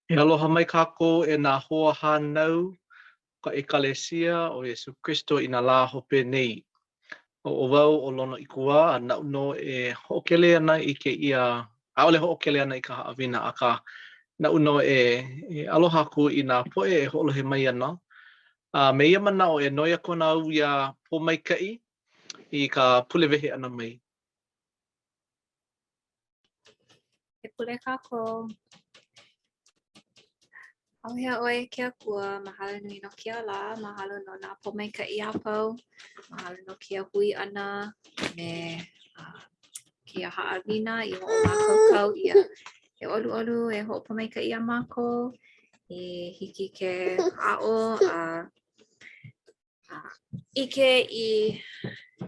E aloha mai kākou e nā hoa hānau o ka ʻEkalesia o Iesū Kristo i nā lā hope nei. ʻO wau ʻo Lono ʻIkuwā a naʻu nō e hoʻokele ana i kēia, ʻaʻole hoʻokele ana i ka haʻawina, akā naʻu nō e, e aloha aku i nā poʻe e hoʻolohe mai ana. A me ia manaʻo e noi aku ana au iā Pōmaikaʻi i ka pule wehe ʻana mai. E pule kākou. ʻAuhea ʻoe e ke Akua, mahalo nui no kēia lā, mahalo no nā pōmaikaʻi a pau, mahalo no kēia hui ʻana me uh, kēia haʻawina i hoʻomākaukau ʻia. E ʻoluʻolu, e hoʻopōmaikaʻi iā mākou, i hiki ke aʻo a ʻike i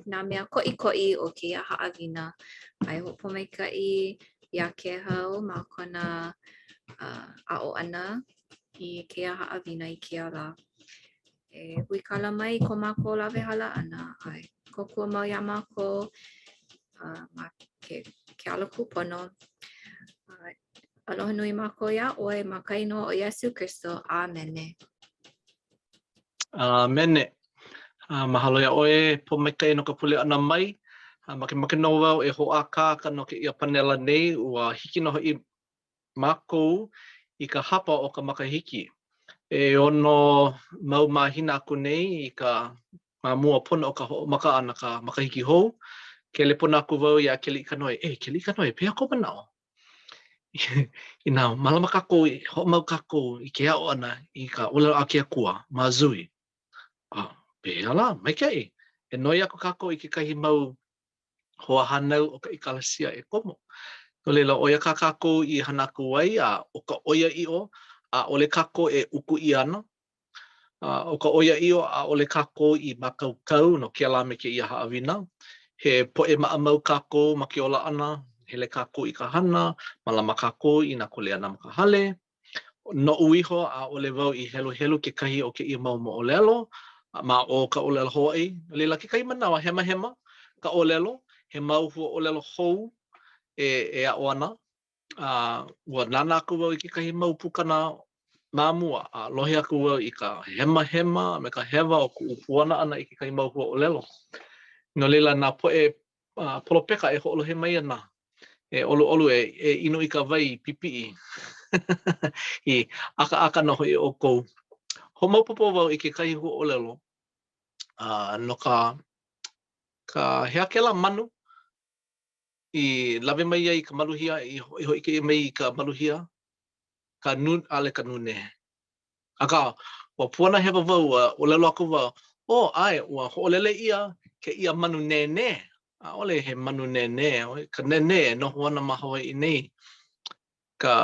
nā mea koʻikoʻi o kēia haʻawina a e hoʻopōmaikaʻi iā Kēhau ma kona uh, aʻo ʻana i kēia haʻawina i kēia lā. E huikala mai i ko mākou lawehala ʻana a e kōkua mau iā mākou uh, ma ke, ke ala kūpono. Uh, aloha nui mākou iā ʻoe ma ka inoa o Iesū Kristo. ʻĀmene. ʻĀmene. A mahalo iā ʻoe, Pōmaikaʻi no ka pule ʻana mai. A makemake nō wau e hoʻākāka no kēia panela nei, ua hiki nō hoʻi mākou i ka hapa o ka makahiki. ʻEono mau mahina aku nei i ka ma mua pono o ka hoʻomaka ʻana ka makahiki hou. Kelepona aku wau iā Keliʻikanoe, E, Keliʻikanoe, pehea kou manaʻo? Inā mālama kākou, hoʻomau kākou i ke aʻo ʻana i ka ʻōlelo a ke Akua ma Zui. A pehea lā, maikaʻi, e noi aku kākou i kekahi mau hoahānau o ka ʻekalesia e komo. No laila, ʻo ia kā kākou i hana aku ai, a ʻo ka ʻoiaʻiʻo, ʻaʻole kākou e uku ʻia ana, A ʻo ka ʻoiaʻiʻo, ʻaʻole kākou i mākaukau no kēlā me kēia haʻawina. He poʻe maʻamau kākou ma ke ola ʻana, hele kākou i ka hana, mālama kākou i nā kuleana ma ka hale. Noʻu iho, ʻaʻole wau i heluhelu kekahi o kēia mau moʻolelo ma o ka ʻōlelo Hawaiʻi. No laila, kekahi manawa, hemahema ka ʻōlelo, he mau huaʻōlelo hou e e aʻo ana. A ua nānā aku wau i kekahi mau pukana ma mua, a lohe aku wau i ka hemahema a me ka hewa o kuʻu puana ʻana i kekahi mau huaʻōlelo. No laila, nā poʻe polopeka e hoʻolohe mai ana, e ʻoluʻolu, e, e inu i ka wai pipiʻi, i ʻakaʻaka nō hoʻi ʻoukou. Hoʻomaopopo wau i kekahi huaʻōlelo uh, no ka, ka hea kēlā manu i lawe mai ai i ka maluhia, i hōʻike ʻia mai i ka maluhia, ka nū, ʻaʻole ka nūnē. Akā, ua puana hewa wau, ua ʻōlelo aku wau, oh, ʻae, ua hoʻolele ʻia kēia manu nēnē. ʻAʻole he manu nēnē, ka nēnē e noho ana ma Hawaiʻi nei. Ka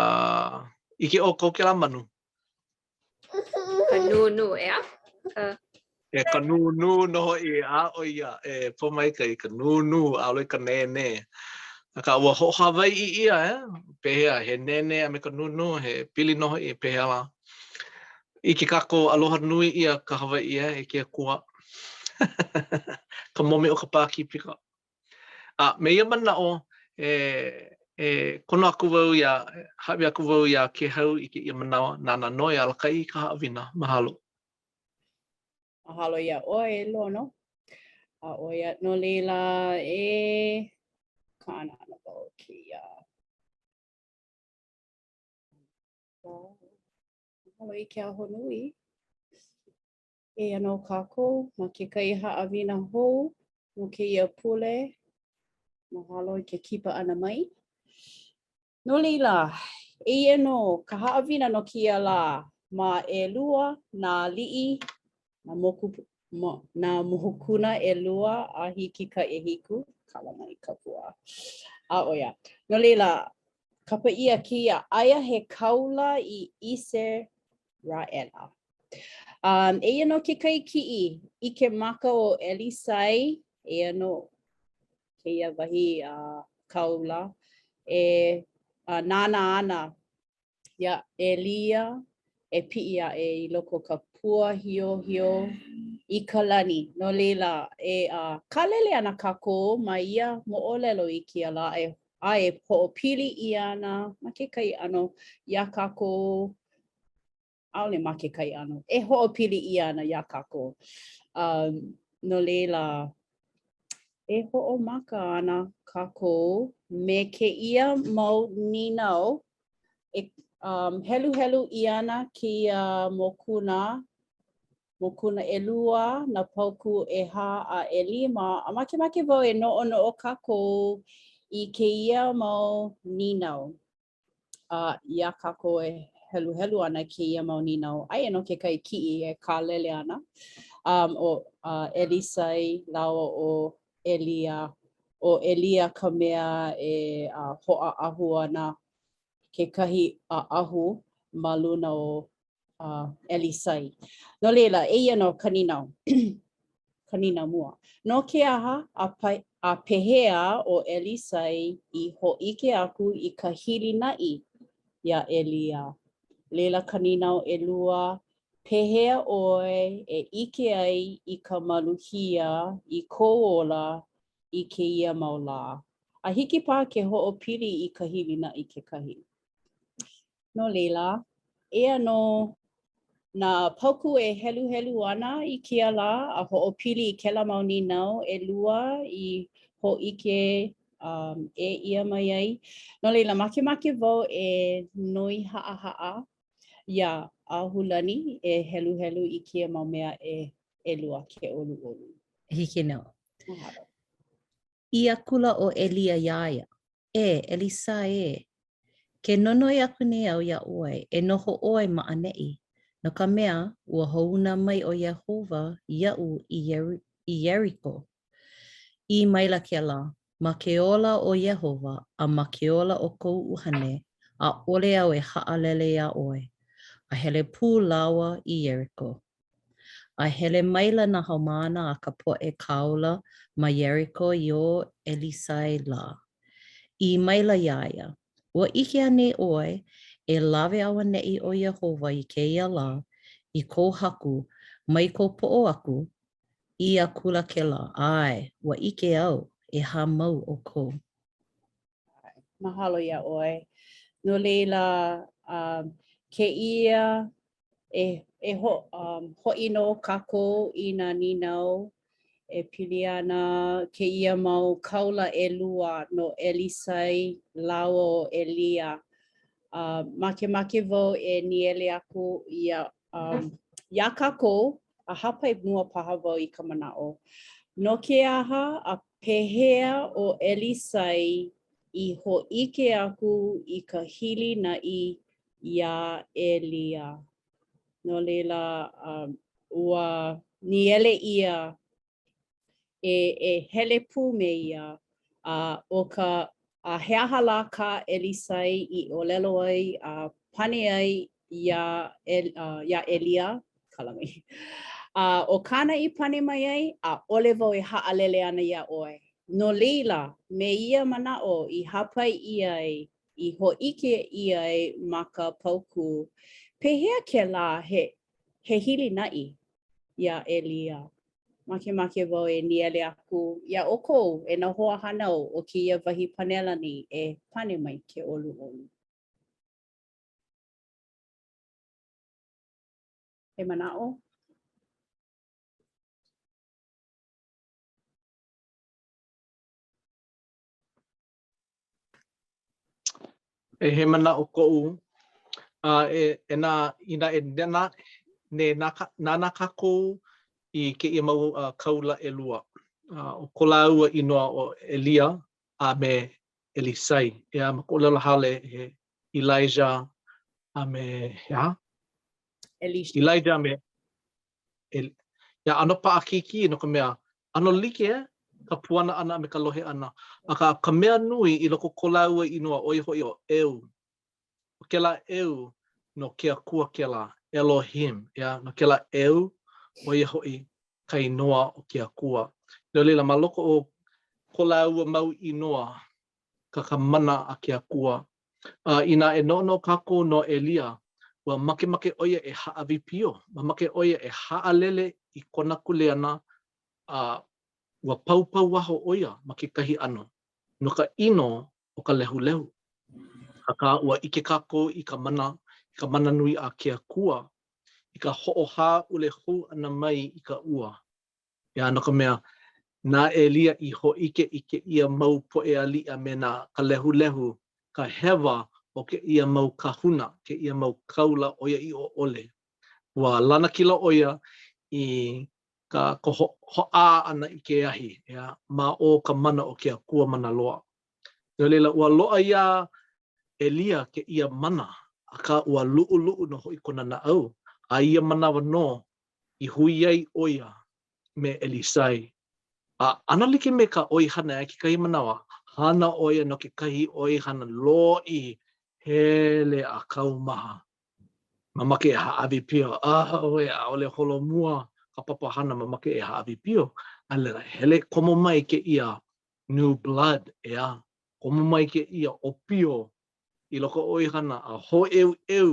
ʻike ʻoukou kēlā manu? Ka nūnū, ʻeā? Ka... E ka nūnū nō hoʻi, a ʻo ia, e Pōmaikaʻi, ka nūnū, ʻaʻole ka nēnē. Akā, ua hoʻohawaiʻi ʻia, eh? Pehea, he nēnē a me ka nūnū, he pili nō hoʻi, pehea lā? ʻIke kākou aloha nui ʻia ka Hawaiʻi, eh, e ke Akua. Ka momi o ka Pākīpika. A me ia manaʻo, e, e kono aku wau iā, hāʻawi aku wau iā Kēhau i kēia manawa, nāna nō e alakaʻi i ka haʻawina. Mahalo. Mahalo iā ʻoe, Lono. A ʻo ia, no laila, e kaʻana ana wau kēia. Mahalo i ke ahonui. Eia nō kākou ma kekahi haʻawina hou no kēia pule. Mahalo i ke kipa ʻana mai. No laila, eia nō ka haʻawina no kēia lā ma ʻelua nā aliʻi, nā moku, nā mokuna ʻelua a hiki ka ʻehiku, kala mai ka pua. A ʻo ia. No laila, kapa ʻia kēia, aia he kāula i ʻIseraʻela. Um, eia nō kekahi kiʻi ʻike maka o ʻElisai, eia nō kēia wahi uh, kāula e uh, nānā ana iā ʻElia e piʻi aʻe i loko o ka puahiohio i ka lani. No laila, e uh, kālele ana kākou ma ia moʻolelo i kēia lā e, a e hoʻopili ʻia ana ma kekahi ʻano iā kākou. ʻaʻole ma kekahi ʻano, e hoʻopili ʻia ana iā kākou. Um, no laila, e hoʻomaka ana kākou me kēia mau nīnau. E um, heluhelu ʻia ana kēia mokuna, mokuna ʻelua, nā paukū ʻehā a ʻelima, a makemake wau e noʻonoʻo kākou i kēia mau nīnau. A iā kākou e heluhelu ana i kēia mau nīnau, aia nō kekahi kiʻi e kālele ana, um, ʻo uh, ʻElisai lāua ʻo ʻElia. ʻO ʻElia ka mea e uh, hōʻaʻahu ana kekahi ʻaʻahu ma luna o uh, ʻElisai. No laila, eia nō ka nīnau. Ka nīnau mua. No ke aha a, a pehea ʻo ʻElisai i hōʻike aku i ka hilinaʻi iā ʻElia? Laila ka nīnau ʻelua, pehea ʻoe e ʻike ai i ka maluhia i kou ola i kēia mau lā? A hiki paha ke hoʻopili i ka hilinaʻi kekahi. No laila, eia nō nā paukū e heluhelu ana i kēia lā a hoʻopili i kēlā mau nīnau ʻelua i hōʻike um, ʻē ʻia mai ai. No laila, makemake wau e noi haʻahaʻa iā ʻAhulani e heluhelu i kēia mau mea e ʻelua ke ʻoluʻolu. Hiki nō. Mahalo. ʻĪ akula ʻo ʻElia iā ia, E, ʻElisai ē, ke nonoi aku nei au iā ʻoe, e noho ʻoe ma ʻaneʻi, no ka mea, ua hoʻouna mai ʻo Iēhova iaʻu i Ieriko. ʻĪ maila kēlā, Ma ke ola o Iēhova, a ma ke ola o kou ʻuhane, ʻaʻole au e haʻalele iā ʻoe. A hele pū lāua i Ieriko. A hele maila nā haumāna a ka poʻe kāula ma Ieriko i o ʻElisai lā. ʻĪ maila iā ia, Ua ʻike anei ʻoe, e lawe auaneʻi ʻo Iēhova i kēia lā i kou haku mai kou poʻo aku? ʻĪ akula kēlā, ʻAe, ua ʻike au, e hāmau ʻoukou. Mahalo iā ʻoe. No laila, um, kēia e, e ho, um, hoʻi nō kākou i nā nīnau e pili ana kēia mau kaula ʻelua no ʻElisai lāua ʻo ʻElia. Uh, makemake wau e nīele aku ia, um, iā kākou, a hāpai mua paha wau i ka manaʻo. No ke aha a Pehea ʻo ʻElisai i hōʻike aku i ka hilinaʻi iā ʻElia? No laila, ua nīele ʻia e, e hele pū me ia, a ʻo ka, a he aha lā kā ʻElisai i ʻōlelo ai a pane ai iā, iā ʻElia, kala mai. A ʻo kāna i pane mai ai, ʻaʻole wau e haʻalele ana iā ʻoe. No laila, me ia manaʻo i hāpai ʻia ai, i hōʻike ʻia ai ma ka paukū, pehea kēlā he, he hilinaʻi iā ʻElia? Makemake wau e nīele aku iā ʻoukou, e nā hoahānau o kēia wahi panela nei, e pane mai ke ʻoluʻolu. He manaʻo? E he manaʻo koʻu, a e, e nā, inā e nā, ne, nā, nānā kākou i kēia mau uh, kaula ʻelua. Uh, ʻo ko lāua inoa ʻo ʻElia a me ʻElisai. ʻEā, ma ka ʻōlelo haole he Elijah a me he aha? Elisha. Elijah a me El, ia ʻano paʻakikī no ka mea, ʻano like ka puana ʻana a me ka lohe ʻana. Akā, ka mea nui i loko o ko lāua inoa, ʻo ia hoʻi ʻo ʻEu. ʻO kēlā ʻEu no ke Akua kēlā, Elohim, ʻeā, no kēlā ʻEu, ʻo ia hoʻi ka inoa o ke Akua. No laila, ma loko o ko lāua mau inoa, ka ka mana a ke Akua. A inā e noʻonoʻo kākou no ʻElia, ua makemake ʻo ia e hāʻawi pio, mamake ʻo ia e haʻalele i kona kuleana, a ua paupauaho ʻo ia ma kekahi ʻano no ka ʻino o ka lehulehu. Akā, ua ʻike kākou i ka mana, i ka mana nui a ke Akua. i ka hoʻohāʻule hou ʻana mai i ka ua. ʻEā, no ka mea, na ʻElia i hōʻike i kēia mau poʻe aliʻi a me nā ka lehulehu, ka hewa o kēia mau kāhuna, kēia mau kāula ʻoiaʻiʻo ʻole. Ua lanakila ʻo ia i ka ka hoʻā ʻana i ke ahi, ʻeā, ma o ka mana o ke Akua mana loa. No laila, ua loaʻa iā ʻElia kēia mana, akā ua luʻuluʻu nō hoʻi kona naʻau, a ia manawa nō i hui ai ʻo ia me ʻElisai. A ʻano like me ka ʻoihana i kekahi manawa, hana ʻo ia no kekahi ʻoihana lōʻihi, hele a kaumaha. Mamake e hāʻawi pio, auē, ʻaʻole holomua ka papahana, mamake e hāʻawi pio. A laila, hele komo mai kēia new blood, ʻeā, komo mai kēia ʻōpio i loko o ʻoihana a hōʻeuʻeu,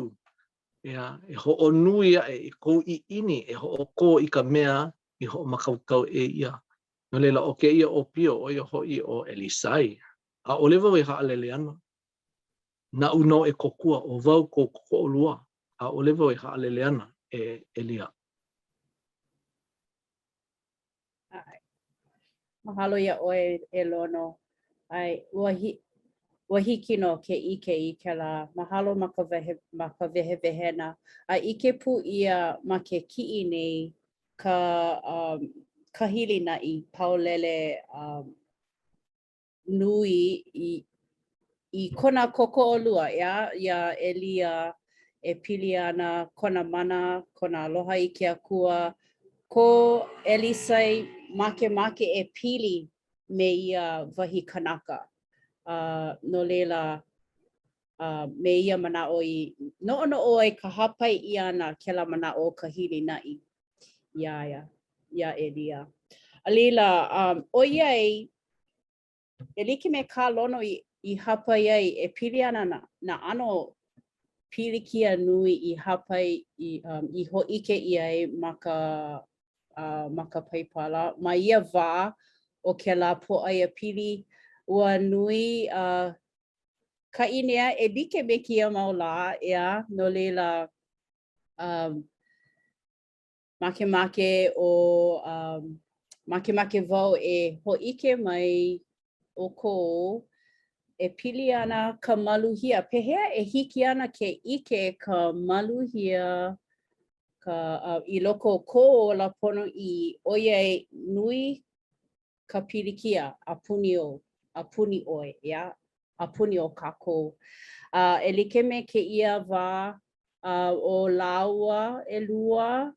ʻeā, e hoʻonui aʻe i kou ʻiʻini e hoʻokō i ka mea i hoʻomākaukau ʻē ʻia. No laila, ʻo kēia ʻōpio, ʻo ia hoʻi ʻo ʻElisai, ʻaʻole wau e haʻalele ana. Naʻu nō e kōkua, ʻo wau kou kōkoʻolua, ʻaʻole wau e haʻalele ana, e ʻElia. ʻAe. Mahalo iā ʻoe e Lono. ʻAe, ua hi, ua hiki nō ke ʻike i kēlā. Mahalo ma ka wehe, ma ka wehewehena. A ʻike pū ʻia ma ke kiʻi nei ka, um, ka hilinaʻi paulele um, nui i, i kona kōkoʻolua, ʻeā, iā ʻElia e pili ana kona mana, kona aloha i ke Akua, ko ʻElisai makemake e pili me ia wahi kanaka. A no laila, a me ia manaʻo i noʻonoʻo ai ka hāpai ʻia ana kēlā manaʻo o ka hilinaʻi iā ia, iā ʻElia. A laila, um, ʻoiai, e like me kā Lono i, i hāpai ai, e pili ana nā, nā ʻano pilikia nui i hāpai i, um, i hōʻike ʻia ai ma ka, uh, ma ka Paipala. Ma ia wā o kēlā pōʻaiapili, ua nui uh, ka ʻīnea e like me kēia mau lā, ʻeā, no laila, um, Makemake ʻo um, makemake wau e hōʻike mai ʻoukou e pili ana ka maluhia. Pehea e hiki ana ke ʻike ka maluhia ka, uh, i loko o kou ola ponoʻī ʻoiai nui ka pilikia a puni ou, a puni ʻoe, ʻeā, a puni o kākou. A e like me kēia wā uh, o lāua ʻelua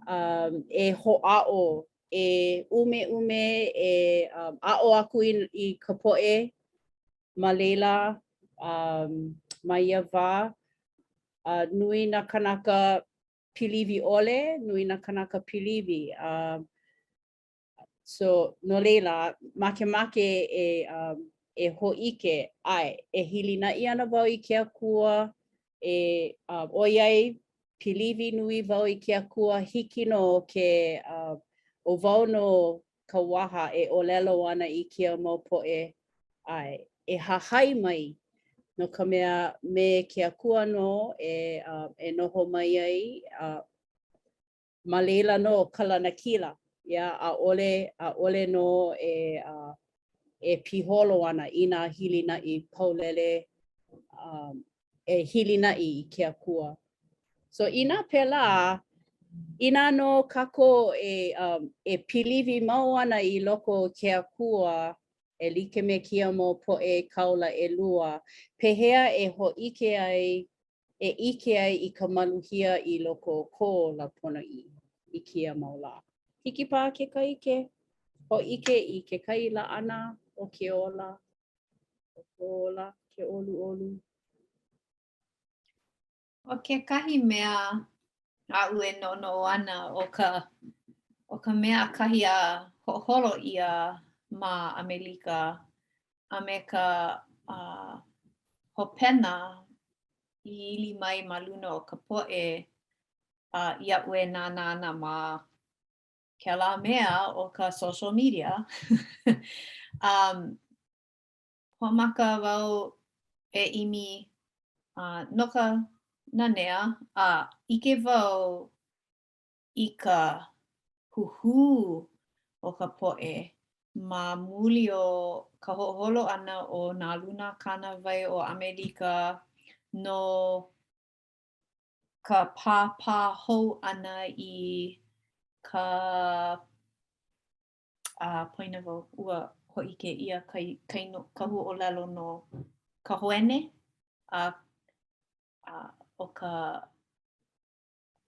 um, e hoʻāʻo, e ʻumeʻume, e um, aʻo aku i, i ka poʻe ma laila um, ma ia wā. Uh, nui nā kanaka piliwi ʻole, nui nā kanaka piliwi. Uh, So, no laila, makemake e, um, e hōʻike, ʻae, e hilinaʻi ana wau i ke Akua, e, um, ʻoiai, piliwi nui wau i ke Akua, hiki nō ke, uh, ʻo wau nō ka waha e ʻōlelo ana i kēia mau poʻe, ʻae, e hahai mai, no ka mea, me ke Akua nō e, uh, e noho mai ai, uh, ma laila nō ka lanakila, yeah, ʻaʻole, ʻaʻole nō e, uh, e piholo ana i nā hilinaʻi paulele um, e hilinaʻi i ke Akua. So inā pēlā, inā nō kākou e, um, e piliwi mau ana i loko o ke Akua, e like me kēia mau poʻe kāula ʻelua, pehea e hōʻike ai e ʻike ai i ka maluhia i loko o kou ola ponoʻī i kēia mau lā. Hiki paha kekahi ke hōʻike i kekahi laʻana o ke ola, o kou ola, ke ʻoluʻolu. ʻO kekahi mea aʻu e noʻonoʻo ana, ʻo ka, ʻo ka mea kahi a hoʻoholo ʻia ma ʻAmelika a me ka uh, hopena i ili mai ma luna o ka poʻe uh, iaʻu e nānā ana ma kēlā mea ʻo ka social media. um, hoʻomaka wau e ʻimi uh, no ka nanea a ʻike wau. i ka huhū o ka poʻe ma muli o ka hoʻoholo ʻana o nā luna kānāwai o ʻAmelika no ka pāpā hou ʻana i ka a poina wau, ua hōʻike ʻia ka, ka, ka huaʻōlelo no ka hoene a, a ʻo ka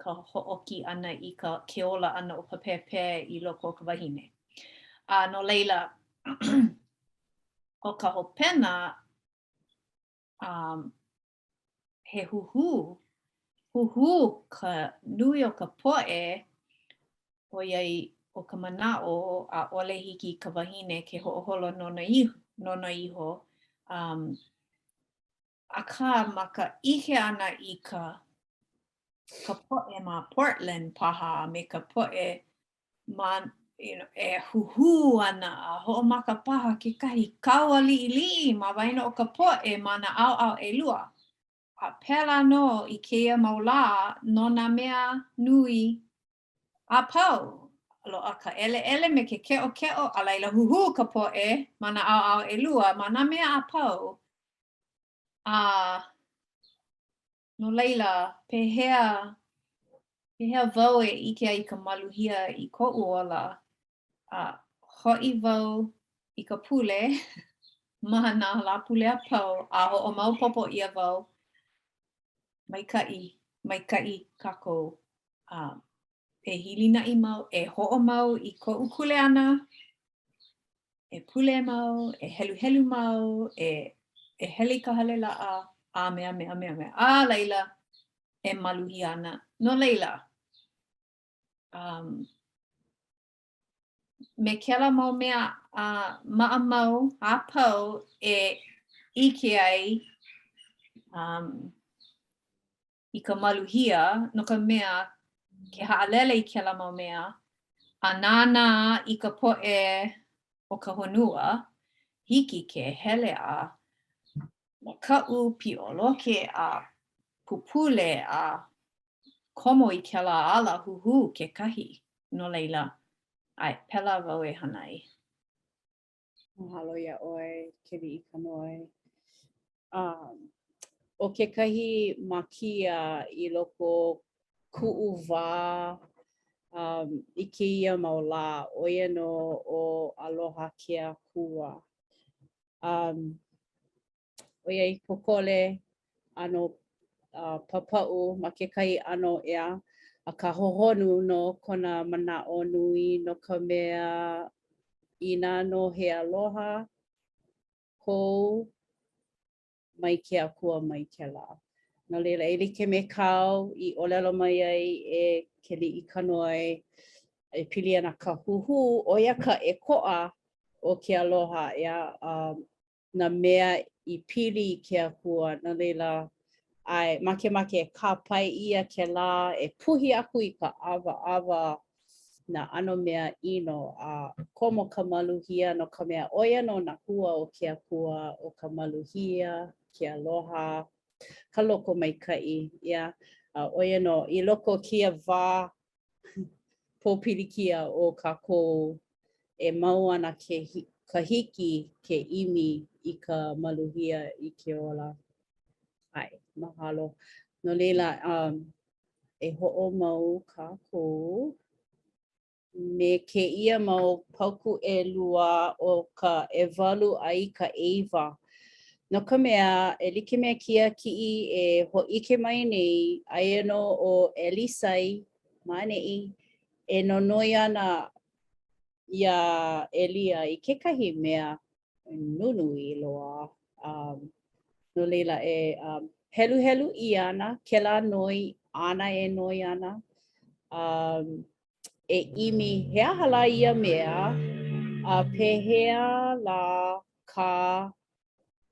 ka hoʻōki ʻana i ka ke ola ʻana o ka pēpē i loko o ka wahine. A no laila, ʻo ka hopena, um, he huhū, huhū ka nui o ka poʻe, ʻoiai ʻo ka manaʻo ʻaʻole hiki i ka wahine ke hoʻoholo nona iho, nona iho. Um, akā ma ka ʻike ʻana i ka ka poʻe ma Portland paha a me ka poʻe ma you know, e huhū ana a hoʻomaka paha kekahi kaua liʻiliʻi ma waena o ka poʻe ma nā ʻaoʻao ʻelua. A pēlā nō i kēia mau lā no nā mea nui a pau. Loaʻa ka ʻeleʻele me ke keʻokeʻo, a laila huhū ka poʻe ma nā ʻaoʻao ʻelua ma nā mea a pau. A no laila, pehea, pehea wau e ʻike ai i ka maluhia i koʻu ola, a hoʻi wau i ka pule ma nā Lāpule a pau, a hoʻomaopopo ʻia wau, maikaʻi, maikaʻi kākou. A e hilinaʻi mau, e hoʻomau i koʻu kuleana, e pule mau, e heluhelu mau, e, e hele i ka hale laʻa, a me a me a me a me. A laila, e maluhia ana. No laila, um, me kēlā mau mea uh, maʻamau a pau e ʻike ai um, i ka maluhia, no ka mea, ke haʻalele i kēlā mau mea, a nānā i ka poʻe o ka honua, hiki ke hele a makaʻu, piʻoloke, a pupule, a komo i kēlā ala huhū kekahi. No laila, ʻae, pēlā wau e hana ai. Mahalo iā ʻoe, Keliʻikanoe. Um, ʻo kekahi mākia i loko o kuʻu wā um, i kēia mau lā, ʻo ia nō ʻo Aloha Ke Akua. Um, ʻoiai pōkole ʻano uh, papaʻu ma kekahi ʻano ʻeā, akā hohonu nō kona manaʻo nui no ka mea inā nō he aloha kou mai ke Akua mai kēlā. No laila, e like me kāu i ʻōlelo mai ai e Keliʻikanoe, e pili ana ka huhū, ʻo ia ka ʻēkoʻa o ke aloha, ʻeā, um, nā mea i pili i ke Akua, no laila, ʻae, makemake e kāpae ʻia kēlā, e puhi aku i ka ʻawaʻawa nā ʻano mea ʻino, a komo ka maluhia no ka mea, ʻo ia nō nā hua o ke Akua, ʻo ka maluhia, ke aloha, ka lokomaikaʻi, yeah, a ʻo ia nō, i loko o kēia wā pōpilikia o kākou e mau ana ke, ka hiki ke ʻimi i ka maluhia i ke ola. ʻAe, mahalo. No laila, um, e hoʻomau kākou me kēia mau paukū ʻelua o ka ʻewalu a i ka ʻeiwa. No ka mea, e like me kēia kiʻi e hōʻike mai nei, aia nō ʻo ʻElisai ma ʻaneʻi e nonoi ana iā ʻElia i kekahi mea nunui loa. Um, no laila, e um, heluhelu ʻia ana kēlā noi āna e noi ana. Um, e ʻimi, he aha lā ia mea, a pehea lā kā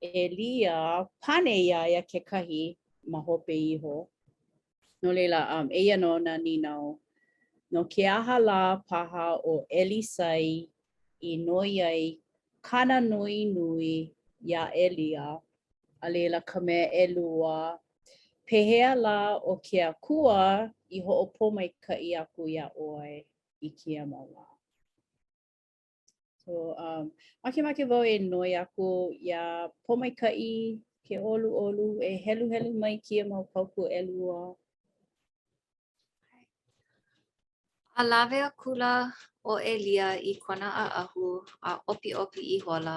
ʻElia pane iā ia kekahi ma hope iho. No laila, um, eia nō nā nīnau. No ke aha lā paha ʻo ʻElisai i noi ai kāna noi nui iā ʻElia, a laila ka mea ʻelua. Pehea lā ʻo ke Akua i hoʻopōmaikaʻi aku iā ʻoe i kēia mau lā? So, um, makemake wau e noi aku iā Pōmaikaʻi ke ʻoluʻolu e heluhelu mai kēia mau paukū ʻelua. A lawe akula ʻo ʻElia i kona ʻaʻahu, a ʻopiʻopi ihola,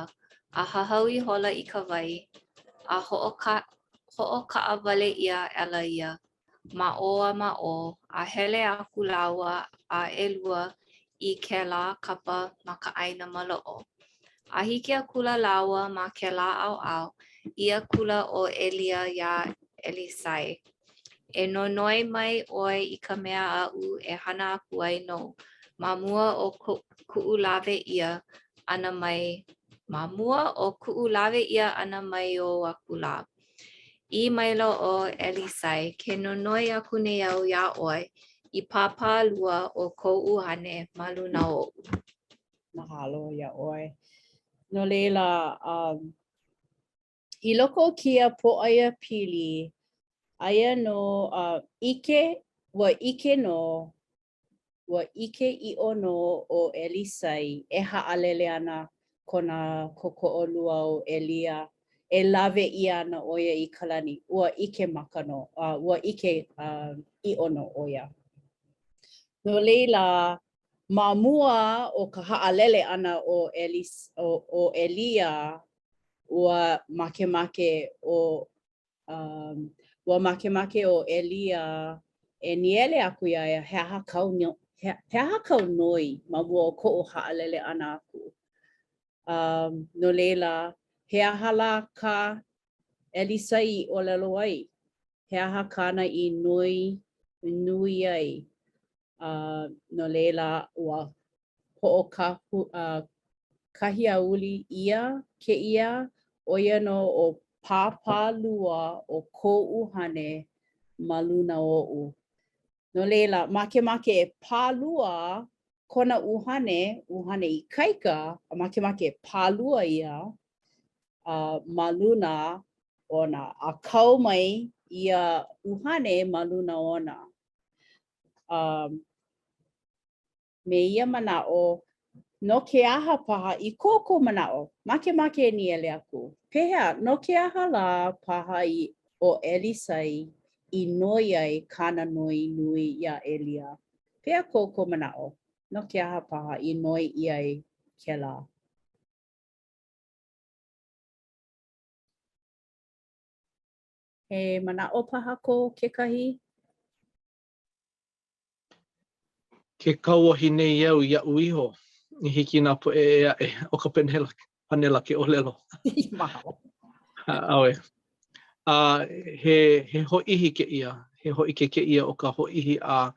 a hahau ihola i ka wai, a hoʻokaʻawale ʻia aʻela ia ma ʻō a ma ʻō, a hele aku lāua a ʻelua i kēlā kapa ma ka ʻāina maloʻo. A hiki akula lāua ma kēlā ʻaoʻao, ʻī akula ʻo ʻElia iā ʻElisai, E nonoi mai ʻoe i ka mea aʻu e hana aku ai nou, ma mua o kuʻu lawe ʻia ʻana mai ma mua o kuʻu lawe ʻia ʻana mai ou aku lā. ʻĪ maila ʻo ʻElisai, Ke nonoi aku nei au iā ʻoe, i pāpālua o kou ʻuhane ma luna oʻu. Mahalo iā ʻoe. No laila, um, I loko o kēia pōʻaiapili, aia nō a ʻike, ua ʻike nō, ua ʻike ʻiʻo nō ʻo ʻElisai e haʻalele ana kona kōkoʻolua ʻo ʻElia, e lawe ʻia ana ʻo ia i ka lani. Ua ʻike maka nō, a ua ʻike ʻiʻo nō ʻo ia. No laila, ma mua o ka haʻalele ʻana o ʻo ʻElia, ua makemake ʻo um, ua makemake ʻo ʻElia e nīele aku iā ia, he aha kāu, he, he aha kāu noi ma mua o koʻu haʻalele ʻana aku? Um, no laila, he aha lā kā ʻElisai i ʻōlelo ai? He aha kāna i noi nui ai? Uh, no laila, ua hoʻokahu, uh, kahiauli ʻia kēia, ʻo ia nō ʻo pāpālua o kou ʻuhane ma luna oʻu. No laila, makemake e pālua kona ʻuhane, ʻuhane ikaika, a makemake e pālua ia uh, ma luna ona, a kau mai ia ʻuhane ma luna ona. Um, Me ia manaʻo, no ke aha paha i ko ʻoukou manaʻo, makemake e nīele aku, pehea, no ke aha lā paha i ʻo ʻElisai i noi ai kāna noi nui iā ʻElia? Pehea ko ʻoukou manaʻo, no ke aha paha i noi ʻia ai kēlā? He manaʻo paha ko kekahi? Ke kauohi nei au iaʻu iho i hiki i nā poʻe ʻē aʻe o ka panela, panela ke ʻōlelo. Mahalo. ʻAe. A he, he hōʻihi kēia, he hōʻike kēia o ka hōʻihi a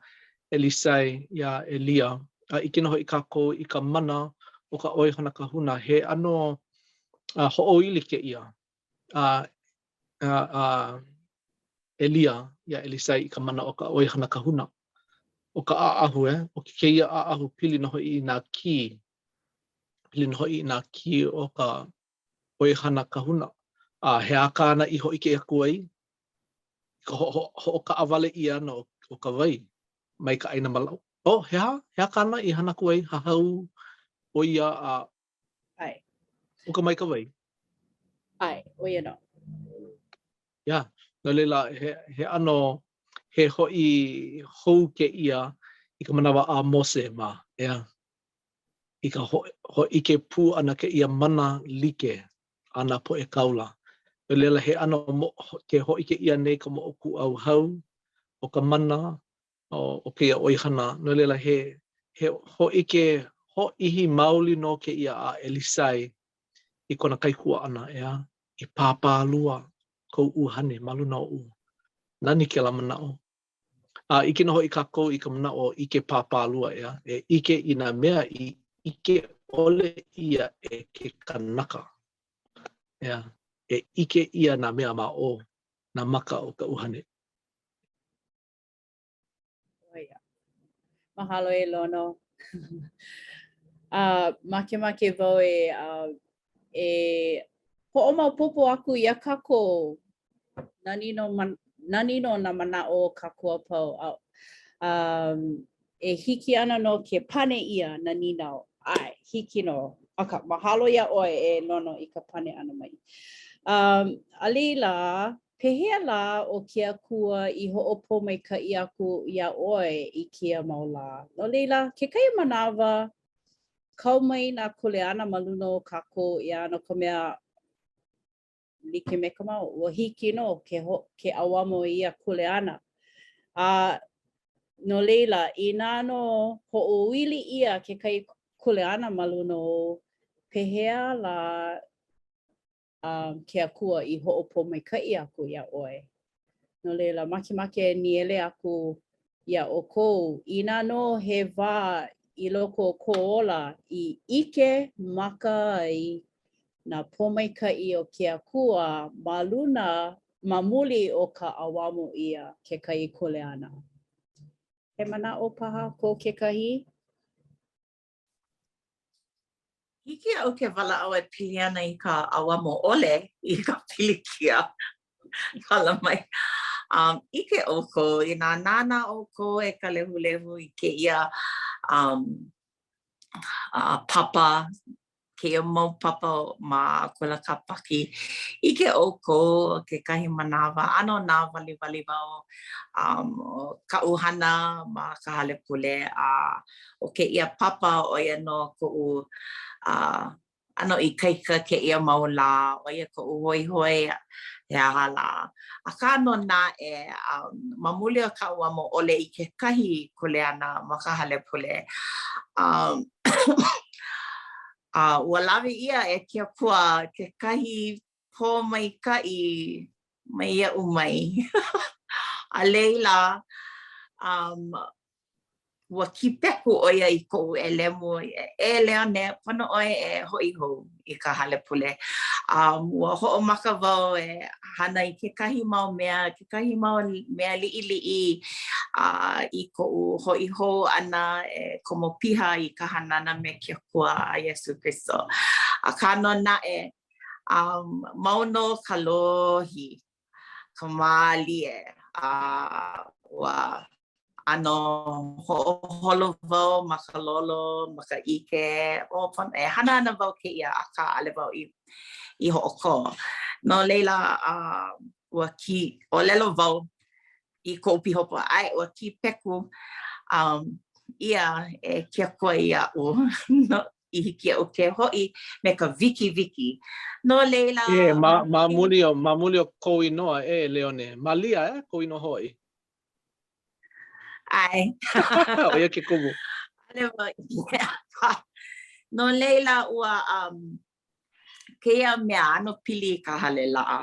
ʻElisai iā ʻElia. A ʻike nō hoʻi kākou i ka mana o ka ʻoihana kahuna, he ʻano a hoʻoili kēia a a, a ʻElia iā ʻElisai i ka mana o ka ʻoihana kahuna. ʻO ka ʻaʻahu, e, ʻo kēia ʻaʻahu pili nō hoʻi i nā kī, pili nō hoʻi i nā kī o ka ʻoihana kahuna. A he aha kāna i hōʻike aku ai? I ka hoʻokaʻawale ʻia ʻana o ka wai mai ka ʻāina maloʻo. Oh, he aha? He aha kāna i hana aku ai? Hahau ʻo ia a ʻAe. Puka mai ka wai. ʻAe, ʻo ia nō. Yeah, no laila, he, he ʻano, he hoʻi hou kēia i ka manawa a Mose mā, ʻeā. I ka ho, hōʻike pū ʻana kēia mana like a nā poʻe kāula. No laila, he ʻano mo, ke hōʻike ʻia nei ka moʻokūʻauhau o ka mana o, o kēia ʻoihana. No laila, he, he hōʻike hōʻihi maoli nō kēia a ʻElisai i kona kaikuaʻana, ʻeā, i pāpālua kou ʻuhane ma luna oʻu. Nani kēlā manaʻo. A ʻike nō hoʻi kākou i ka manaʻo ʻike pāpālua, ʻeā, e ʻike i nā mea i ʻike ʻole ʻia e ke kanaka. ʻEā, e ʻike ʻia nā mea ma o nā maka o ka ʻuhane. Mahalo e Lono. uh, makemake wau e, uh, e hoʻomaopopo aku iā kākou. Nani nō man... Nani nō nā manaʻo o kākou a pau. A, um, e hiki ana nō ke pane ʻia nā nīnau. ʻAe, hiki nō. Akā, mahalo iā ʻoe e Nono i ka pane ʻana mai. Um, a laila, pehea lā ʻo ke Akua i hoʻopōmaikaʻi aku iā ʻoe i kēia mau lā? No laila, kekahi manawa, kau mai nā kuleana ma luna o kākou, ʻeā, no ka mea, like me ka mau, ua hiki nō ke, ho, ke ʻauamo i ia kuleana. A no laila, inā nō hoʻoili ʻia kekahi kuleana ma luna ou, pehea lā um, ke Akua i hoʻopōmaikaʻi aku iā ʻoe? No laila, makemake e nīele aku iā ʻoukou, inā nō he wā i loko o kō ola i ʻike maka ai nā pōmaikaʻi o ke Akua ma luna ma muli o ka ʻauamo ʻia kekahi kuleana. He manaʻo paha ko kekahi? Hiki iaʻu ke walaʻau e pili ana i ka ʻauamo ʻole i ka pilikia hala mai. Um, ʻike ʻoukou, inā nānā ʻoukou e ka lehulehu i kēia um, uh, papa kēia mau papa ma Kula Kāpaki, ʻike ʻoukou kekahi manawa, ʻano nāwaliwali wau um, kaʻu hana ma ka hale pule a ʻo kēia papa ʻo ia nō koʻu uh, ʻano ikaika kēia mau lā, ʻo ia koʻu hoihoi he aha lā. Akā nō naʻe, um, ma muli o ka ʻauamo ʻole i kekahi kuleana ma ka hale pule, um, a ua lawe ʻia e ke Akua kekahi pōmaikaʻi mai iaʻu mai. A laila, um, ua kīpeku ʻo ia i koʻu ʻelemu, e Leone, pono ʻoe e hoʻi hou i ka hale pule. Um, ua hoʻomaka wau e hana i kekahi mau mea, kekahi mau mea liʻiliʻi a i koʻu hoʻi hou ʻana e komo piha i ka hanana me ke Akua a Iesū Kristo. Akā nō naʻe, um, mau nō ka lohi, ka mālie, a ua ʻano hoʻoholo wau ma ka lolo, ma ka ʻike, oh, pono, e hana ana wau kēia, akā ʻaʻole wau i, i hoʻokō. No laila, uh, ua kī, ʻōlelo wau i koʻu pīhopa, ʻae, ua kīpeku um, ʻia e ke Akua iaʻu no, i hiki iaʻu ke hoʻi me ka wikiwiki. No laila... E, ma, ma muli o, ma muli o kou inoa, e, Leone. Malia, e, kou inoa hoʻi. ʻAe. ʻO ia ke kumu. No laila, ua um, kēia mea ʻano pili i ka hale laʻa.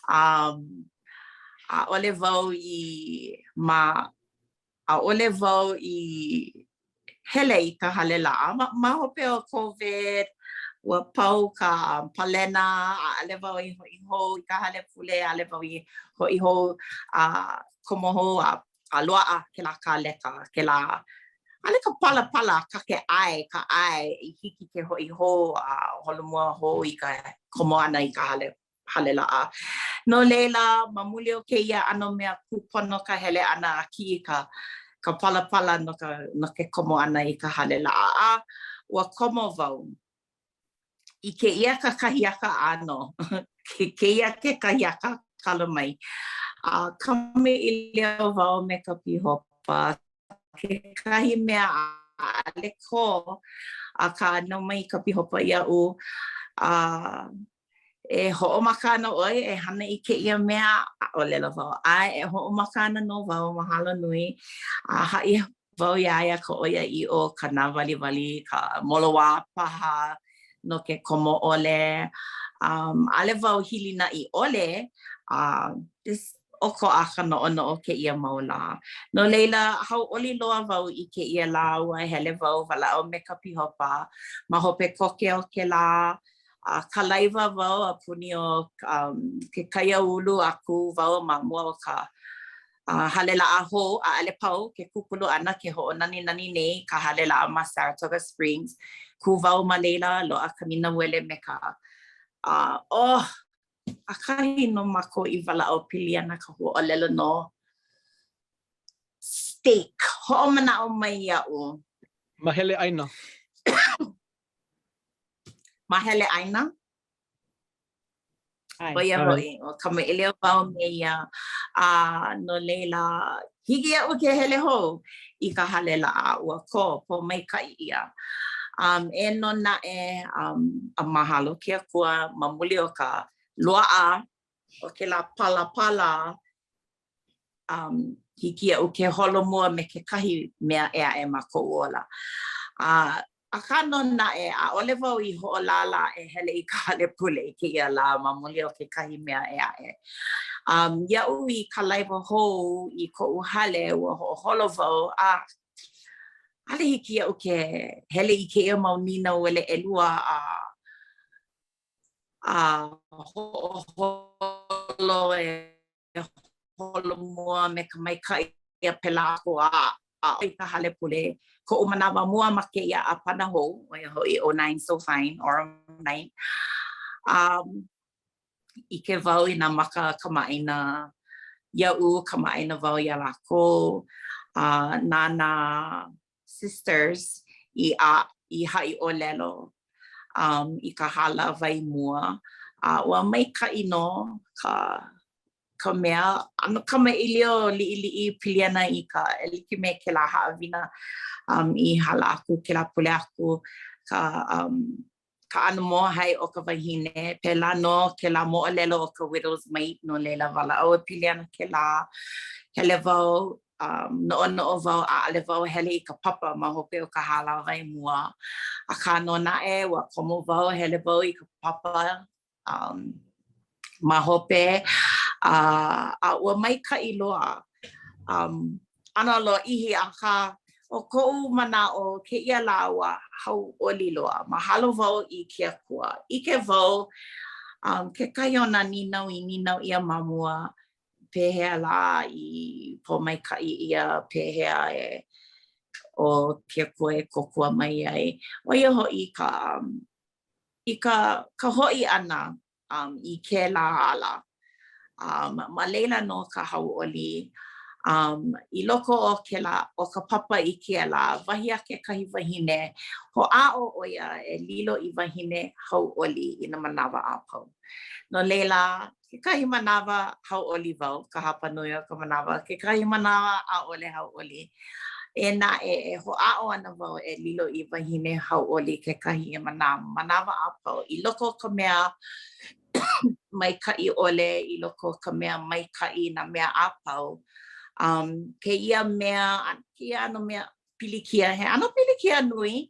Um, ʻaʻole wau i ma ʻaʻole wau i hele i ka hale laʻa. Ma, ma hope o COVID, ua pau ka palena, ʻaʻole wau i hoʻi hou i ka hale pule, ʻaʻole wau i hoʻi hou a komo hou a, a loaʻa kēlā kāleka, kēlā ʻaʻole ka palapala, akā ke ʻae, ka ʻae i hiki ke hoʻi hou a holomua hou i ka komo ʻana i ka hale hale laʻa. No laila, ma muli o kēia ʻano mea kūpono ka hele ʻana a kiʻi ka ka palapala no ka no ke komo ʻana i ka hale laʻa. A ua komo wau i kēia kakahiaka ʻānō, kēia kakahiaka kala mai, a kamaʻilio wau me ka pīhopa, kekahi mea ʻaʻole kō, akā nīnau mai ka pīhopa iaʻu, a e hoʻomaka ana ʻoe e hana i kēia mea, a ʻōlelo wau, ʻae, e hoʻomaka ana nō wau, mahalo nui. A haʻi wau iā ia ka ʻoiaʻiʻo, ka nāwaliwali, ka moloā paha no ke komo ʻole. Um, ʻaʻole wau hilinaʻi ʻole, a uh, just ʻokoʻa ka noʻonoʻo kēia mau lā. No laila, hauʻoli loa wau i kēia lā, ua hele wau walaʻau me ka pīhopa ma hope koke o kēlā A kalaiwa wau a puni o um, ke kaiāulu a kū wau ma mua o ka uh, hale laʻa hou, ʻaʻole pau ke kūkulu ʻana ke hoʻonaninani nei ka hale laʻa ma Saratoga Springs. Kū wau ma laila, loaʻa ka nīnauele me ka uh, oh! ʻAkahi nō mākou i walaʻau pili ana ka huaʻōlelo no stake. Hoʻomanaʻo mai iaʻu. Mahele ʻāina. Mahele ʻāina? ʻO ia hoʻi, ua kamaʻilio wau me ia, a no laila, hiki iaʻu ke hele hou i ka hale laʻa, ua kō, pōmaikaʻi ʻia. Um, eia nō naʻe, um, a mahalo ke Akua ma muli o ka loaʻa o kēlā palapala, um, hiki iaʻu ke holomua me kekahi mea ʻē aʻe ma koʻu ola. A akā nō naʻe, ʻaʻole wau i hoʻolālā e hele i ka hale pule i kēia lā ma muli o kekahi mea ʻē aʻe. Um, iaʻu i kalaiwa hou i koʻu hale, ua hoʻoholo wau, a ʻaʻole hiki iaʻu ke hele i kēia mau nīnauele ʻelua a a hoʻoholo e holomua me ka maikaʻi a pēlā aku a a i ka hale pule. Koʻu manawa mua ma kēia ʻāpana hou, ʻo ia hoʻi ʻo Nine So Fine or Nine. Um, ʻike wau i nā maka kamaʻāina iaʻu, kamaʻāina wau iā lākou, a uh, na nā sisters i a i haʻi ʻōlelo um, i ka hālāwai mua, a ua maikaʻi nō ka ka mea ʻano kamaʻilio liʻiliʻi pili ana i ka e like me kēlā haʻawina um, i hala aku kēlā pule aku ka um, ka ʻano mōhai o ka wahine, pēlā nō kēlā moʻolelo o ka widow's mite, no laila walaʻau e pili ana kēlā. Hele wau, um, noʻonoʻo wau, ʻaʻole wau hele i ka papa ma hope o ka hālāwai mua. Akā nō naʻe, ua komo wau, hele wau i ka papa um, ma hope, a, a ua maikaʻi loa. Um, ʻano lōʻihi, akā, ʻo koʻu manaʻo, kēia lā ua hauʻoli loa. Mahalo wau i ke Akua. ʻIke wau, um, kekahi o nā nīnau i nīnau ʻia ma mua, pehea lā i pōmaikaʻi ʻia, pehea e ʻo ke Akua e kōkua mai ai. ʻO ia hoʻi ka, um, i ka, ka hoʻi ʻana um, i kēlā ala. Um, ma laila nō ka hauʻoli. Um, I loko o kēlā, o ka papa i kēia lā, wahi a kekahi wahine, hoʻāʻo ʻo ia e lilo i wahine hauʻoli i nā manawa a pau. No laila, kekahi manawa hauʻoli wau, ka hapanui o ka manawa, kekahi manawa ʻaʻole hauʻoli. Eia naʻe, e hoʻāʻo ana wau e lilo i wahine hauʻoli kekahi ma nā manawa a pau i loko o ka mea maikaʻi ʻole, i loko o ka mea maikaʻi, nā mea a pau. Um, kēia mea, kēia ʻano mea pilikia, he ʻano pilikia nui,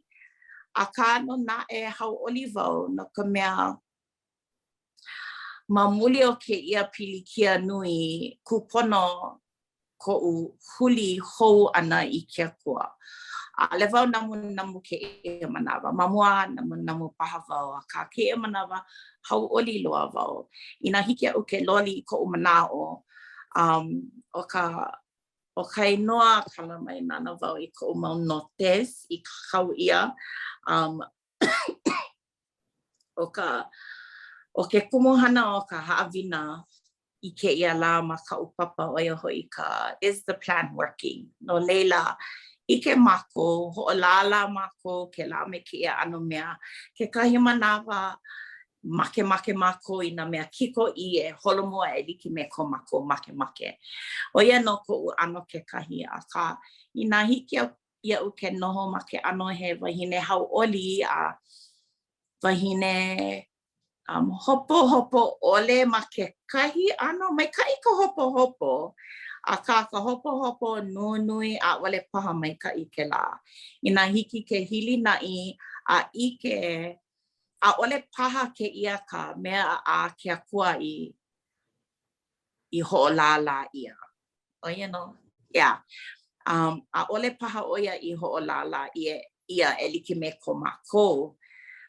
akā nō naʻe hauʻoli wau no ka mea Ma muli o kēia pilikia nui, kūpono koʻu huli hou ʻana i ke Akua. ʻAʻole wau namunamu kēia manawa. Ma mua, namunamu paha wau, akā kēia manawa, hauʻoli loa wau. Inā hiki iaʻu ke loli i koʻu manaʻo, um, ʻo ka ʻo ka inoa kala mai nānā wau i koʻu mau notes i kākau ʻia, um, ʻo ka ʻo ke kumuhana o ka haʻawina i kēia lā ma kaʻu papa ʻo ia hoʻi ka Is the plan working? No laila, ʻike mākou, hoʻolālā mākou kēlā me kēia ʻano mea. Kekahi manawa, makemake mākou i nā mea kikoʻī e holomua e like me ko mākou makemake. ʻO ia nō koʻu ʻano kekahi, akā, inā hiki iaʻu ke noho ma ke ʻano he wahine hauʻoli a wahine um, hopohopo ʻole ma kekahi ʻano, maikaʻi ka hopohopo, akā ka hopohopo nunui ʻaʻole paha maikaʻi kēlā. Inā hiki ke hilinaʻi a ʻike, ʻaʻole paha kēia ka mea a ke Akua i i hoʻolālā ʻia. ʻO ia nō, yeah. Um, ʻaʻole paha ʻo ia i hoʻolālā ʻia, ʻia e like me ko mākou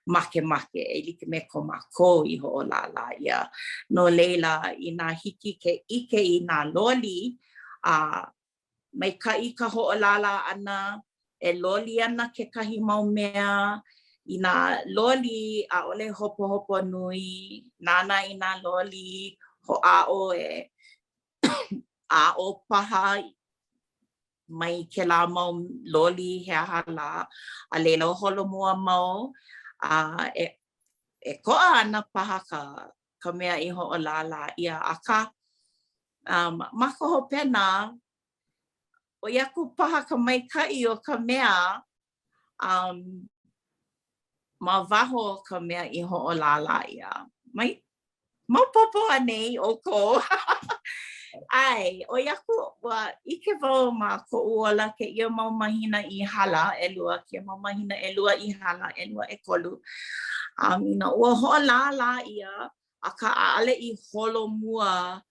makemake, e like me ko mākou i hoʻolālā ʻia. No laila, inā hiki ke ʻike i nā loli, a maikaʻi ka hoʻolālā ʻana, e loli ana kekahi mau mea. I nā loli, ʻaʻole hopohopo nui, nānā i nā loli, hoʻāʻo e aʻo paha mai kēlā mau loli he aha lā, a laila holomua mau a e ʻokoʻa ana paha ka ka mea i hoʻolālā ʻia, akā um ma ka hopena, ʻoi aku paha ka maikaʻi o ka mea um ma waho o ka mea i hoʻolālā ʻia. Mai maopopo anei ʻoukou? ʻAe, ʻoi aku, ua ʻike wau ma koʻu ola kēia mau mahina i hala, ʻelua, kēia mau mahina ʻelua i hala, ʻelua, ʻekolu, um, you know, ua hoʻolālā ʻia, akā ʻaʻole i holomua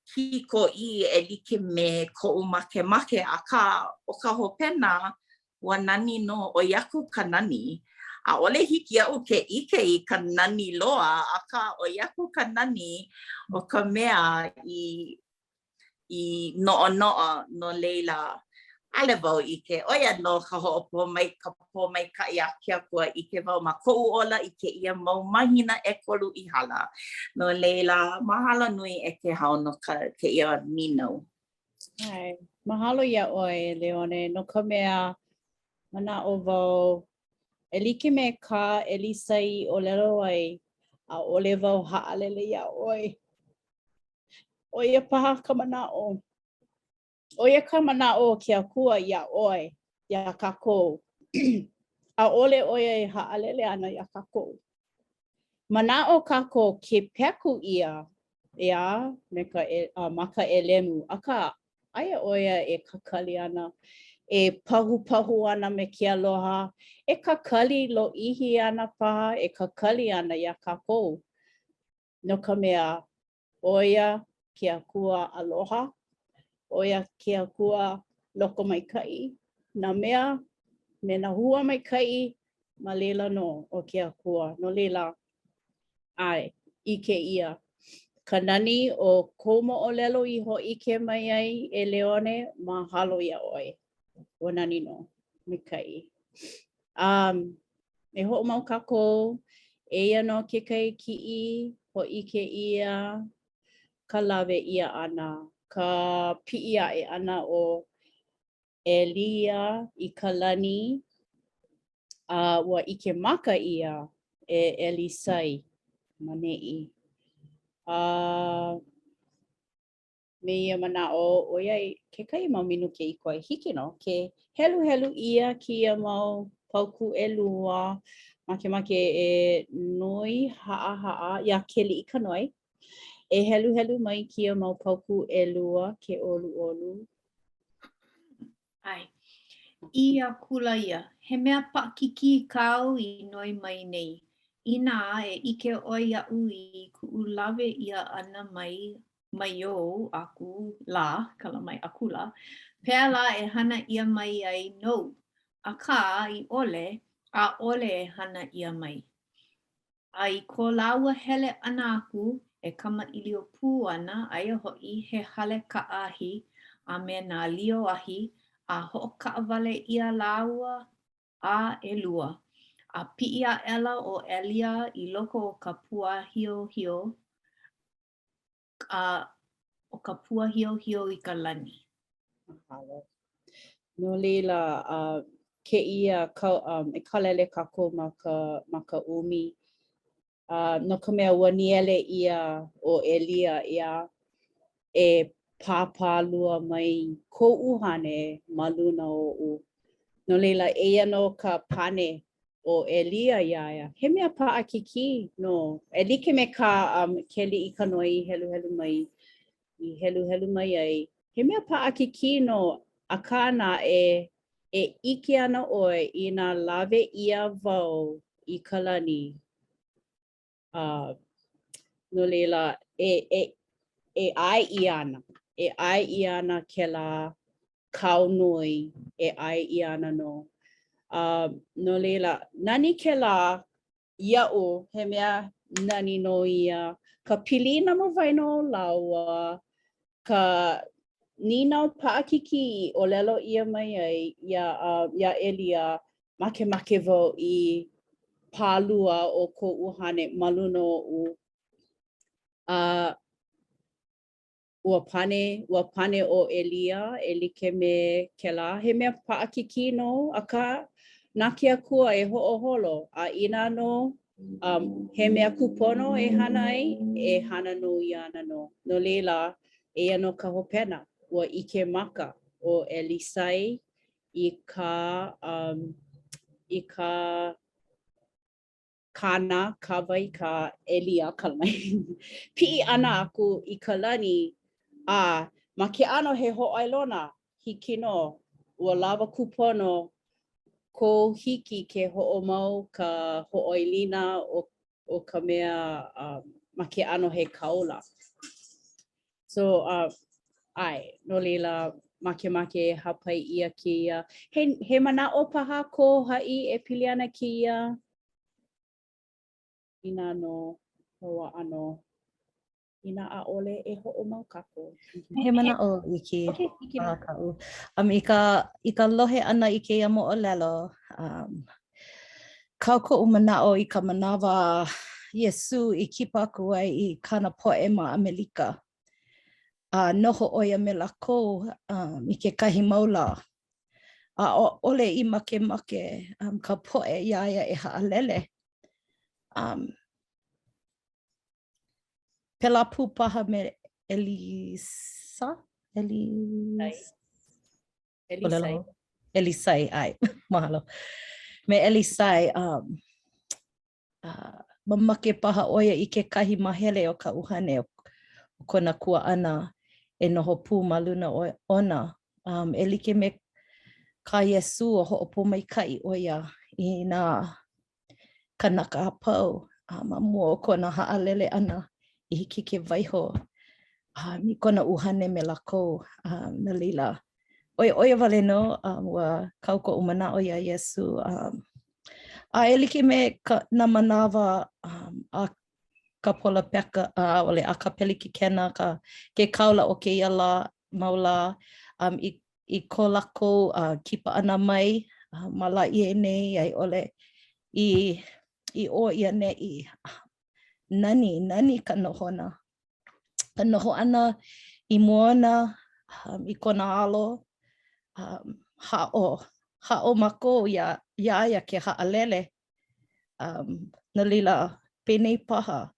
kikoʻī e like me koʻu makemake, akā ʻo ka hopena, ua nani nō, ʻoi aku ka nani. ʻAʻole hiki iaʻu ke ʻike i ka nani loa, akā ʻoi aku ka nani o ka mea i i noʻonoʻo no laila ʻaʻole wau ʻike, ʻo ia nō ka hoʻopōmai ka pōmaikaʻi a ke Akua ʻike wau ma koʻu ola i kēia mau mahina ʻekolu i hala. No laila, mahalo nui e Kēhau no ka kēia nīnau. ʻAe, mahalo iā ʻoe, e Leone, no ka mea, manaʻo wau, e like me kā ʻElisai i ʻōlelo ai, ʻaʻole wau haʻalele iā ʻoe. ʻO ia paha ka manaʻo. ʻO ia ka manaʻo o ke Akua iā ʻoe, iā kākou. ʻAʻole ʻo ia e haʻalele ana iā kākou. Manaʻo kākou ke peku ʻia, ʻeā, me ka, a ma ka ʻelemu, akā, aia ʻo ia e kakali ana, e pahupahu ana me ke aloha, e kakali lōʻihi ana paha, e kakali ana iā kākou. No ka mea, ʻo ia ke Akua aloha, ʻo ia ke Akua lokomaikaʻi, nā mea me nā hua maikaʻi ma laila nō o ke Akua. No laila, ʻae, ʻike ʻia ka nani o kou moʻolelo i hōʻike mai ai e Leone, mahalo iā ʻoe. Ua nani nō. Maikaʻi. Um, e hoʻomau kākou, eia nō kekahi kiʻi hōʻike ʻia ka lawe ʻia ʻana, ka piʻi aʻe ʻana o ʻElia i ka lani, a ua ʻike maka ʻia e ʻElisai ma neʻi. A me ia manaʻo, ʻoiai kekahi mau minuke i koe, hiki nō ke heluhelu ʻia kēia mau paukū ʻelua, makemake e noi haʻahaʻa iā Keliʻikanoe e heluhelu mai kēia mau paukū ʻelua ke ʻoluʻolu. ʻAe. ʻĪ akula ia, He mea paʻakikī kāu i noi mai nei. Inā e ʻike ʻoe iaʻu i kuʻu lawe ʻia ʻana mai mai ou aku lā, kala mai akula, pēlā e hana ʻia mai ai nou, akā, i ʻole, ʻaʻole e hana ʻia mai. A i ko lāua hele ʻana aku e kamaʻilio pū ana, aia hoʻi, he hale kaʻaahi a me nā lio ahi, a hoʻokaʻawale ʻia lāua a ʻelua. A piʻi aʻela ʻo ʻElia i loko o ka puahiohio, a o ka puahiohio i ka lani. Mahalo. No laila, uh, kēia kau, um, e kālele kākou ma ka, ma ka ʻumi. Uh, no ka mea, ua nīele ʻia ʻo ʻElia, ʻeā, e pāpālua mai kou ʻuhane ma luna oʻu. No laila, eia nō ka pane ʻo ʻElia iā ia, he mea paʻakikī nō, e like me kā um, Keliʻikanoe i heluhelu mai, i heluhelu mai ai, he mea paʻakikī nō, akā naʻe, e ʻike ana ʻoe inā lawe ʻia wau i ka lani. Uh, no laila, e, e, e ʻae ʻia ana, e ʻae ʻia ana kēlā kāu noi e ʻae ʻia ana nō. Uh, no laila, nani kēlā iaʻu, he mea nani nō ia, ka pilina ma waena o lāua, ka nīnau paʻakikī i ʻōlelo ʻia mai ai iā, uh, iā ʻElia. Makemake wau i pālua o kou ʻuhane ma luna oʻu. A ua pane, ua pane ʻo ʻElia e like me kēlā. He mea paʻakikī nō, akā, na ke Akua e hoʻoholo, a inā nō um, he mea kūpono e hana ai, e hana nō ia ana nō. No laila, eia nō ka hopena, ua ʻike maka ʻo ʻElisai i ka, um, i ka kāna, kā wai, kā ʻElia, kala mai, piʻi ʻana aku i ka lani, a ma ke ʻano he hōʻailona, hiki nō, ua lawa kūpono kou hiki ke hoʻomau ka hoʻoilina o, o ka mea um, ma ke ʻano he kaula. So, uh, ʻae, no laila, makemake e hāpai ʻia kēia. He, he manaʻo paha ko haʻi e pili ana kēia? Inā nō, loaʻa nō. Inā ʻaʻole, e hoʻomau kākou. He manaʻo iki okay, iki uh, kaʻu. Um, i, ka, i ka lohe ʻana i kēia moʻolelo, um, kau koʻu manaʻo i ka manawa a Iesū i kipa aku ai i kāna poʻe ma ʻAmelika. A noho ʻo ia me lākou um, i kekahi mau lā. A ʻaʻole i makemake um, ka poʻe iā ia e haʻalele. Um, pēlā pū paha me Elisa? Elisa? ʻElisai. ʻElisai, ʻae, mahalo. Me ʻElisai, um, uh, mamake paha ʻo ia i kekahi mahele o ka ʻuhane o kona kuaʻana e noho pū ma luna ona. Um, e like me kā Iesū ua hoʻopōmaikaʻi ʻo ia i nā kanaka a pau a ma mua o kona haʻalele ʻana i hiki ke waiho um, i kona ʻuhane me lākou. Um, no laila, ʻo ia, ʻo ia wale nō, um, ua kau koʻu manaʻo iā Iesū. Um, a e like me ka, nā manawa um, a ka polopeka, ʻaʻole, a ka pelikikena, ka, ke kāula o kēia lā, mau lā, um, i i ko lākou uh, kipa ʻana mai uh, ma Lāʻie nei a i ʻole i, i ʻō i ʻaneʻi. Nani, nani ka nohona. Ka noho ʻana i mua ona, um, i kona alo, um, haʻo, haʻo mākou iā, iā ia ke haʻalele. Um, no laila, penei paha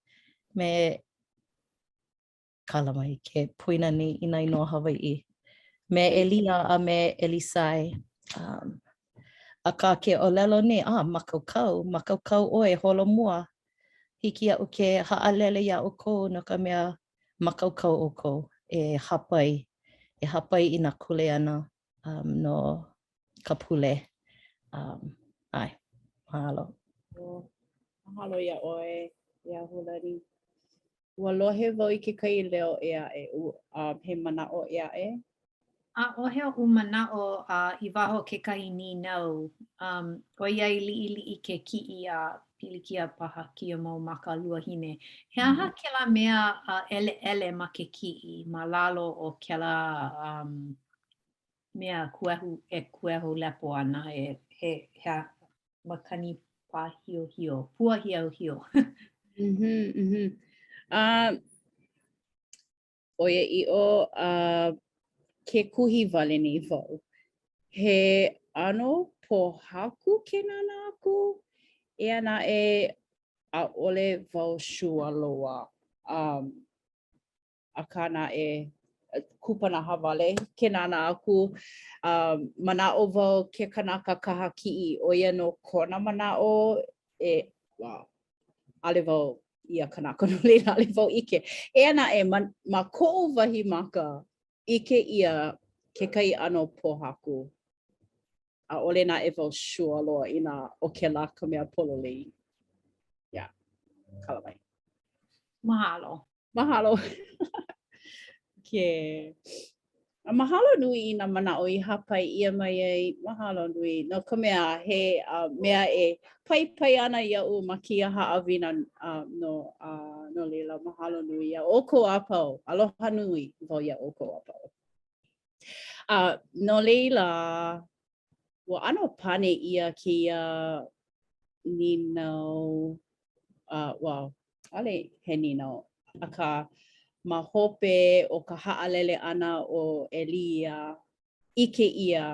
me Kala mai ke poina nei i nā inoa Hawaiʻi. Me ʻElia a me ʻElisai. Um, akā ke ʻōlelo nei, ah, mākaukau, mākaukau ʻoe, holomua. Hiki iaʻu ke haʻalele iā ʻoukou no ka mea mākaukau ʻoukou e hāpai, e hāpai i nā kuleana um, no ka pule. Um, ʻae, mahalo. Mahalo iā ʻoe, iā Hulani. Ua lohe wau i kekahi leo ʻē aʻe, um, he manaʻo ʻē aʻe? ʻAʻohe oʻu manaʻo a i waho o kekahi nīnau, um, ʻoiai liʻiliʻi ke kiʻi a pilikia paha kēia mau maka luahine. He aha kēlā mea uh, ʻeleʻele ma ke kiʻi ma lalo o kēlā um, mea kuehu, e kuehu lepo ana, e, he, he, makani pāhiohio, pua hiohio. Mhm, mhm. Uh, ʻoiaʻiʻo, uh, ke kuhi wale nei wau. He ʻano pōhaku ke nānā aku, eia naʻe ʻaʻole wau sure loa. Um, akā naʻe, kupanaha wale ke nānā aku. Um, manaʻo wau ke kanaka kaha kiʻi, ʻo ia nō kona manaʻo e, well, ʻaʻole wau ia kanaka no laila ʻaʻole wau ʻike. Eia naʻe, ma, ma koʻu wahi maka, ʻike ʻia kekahi ʻano pōhaku. ʻAʻole naʻe wau sure loa inā ʻo kēlā ka mea pololei. Yeah. Kala mai. Mahalo. Mahalo. Ke. A mahalo nui i nā manaʻo i hāpai ʻia mai ai. Mahalo nui. No ka mea, he uh, mea e paipai ana iaʻu ma kēia haʻawina uh, no, uh, no laila, mahalo nui iā ʻoukou a pau. Aloha nui wau iā ʻoukou a pau. Uh, no laila. Ua ʻano pane ʻia kēia nīnau, uh, well, ʻaʻole he nīnau, akā, ma hope o ka haʻalele ʻana o ʻElia, ʻike ʻia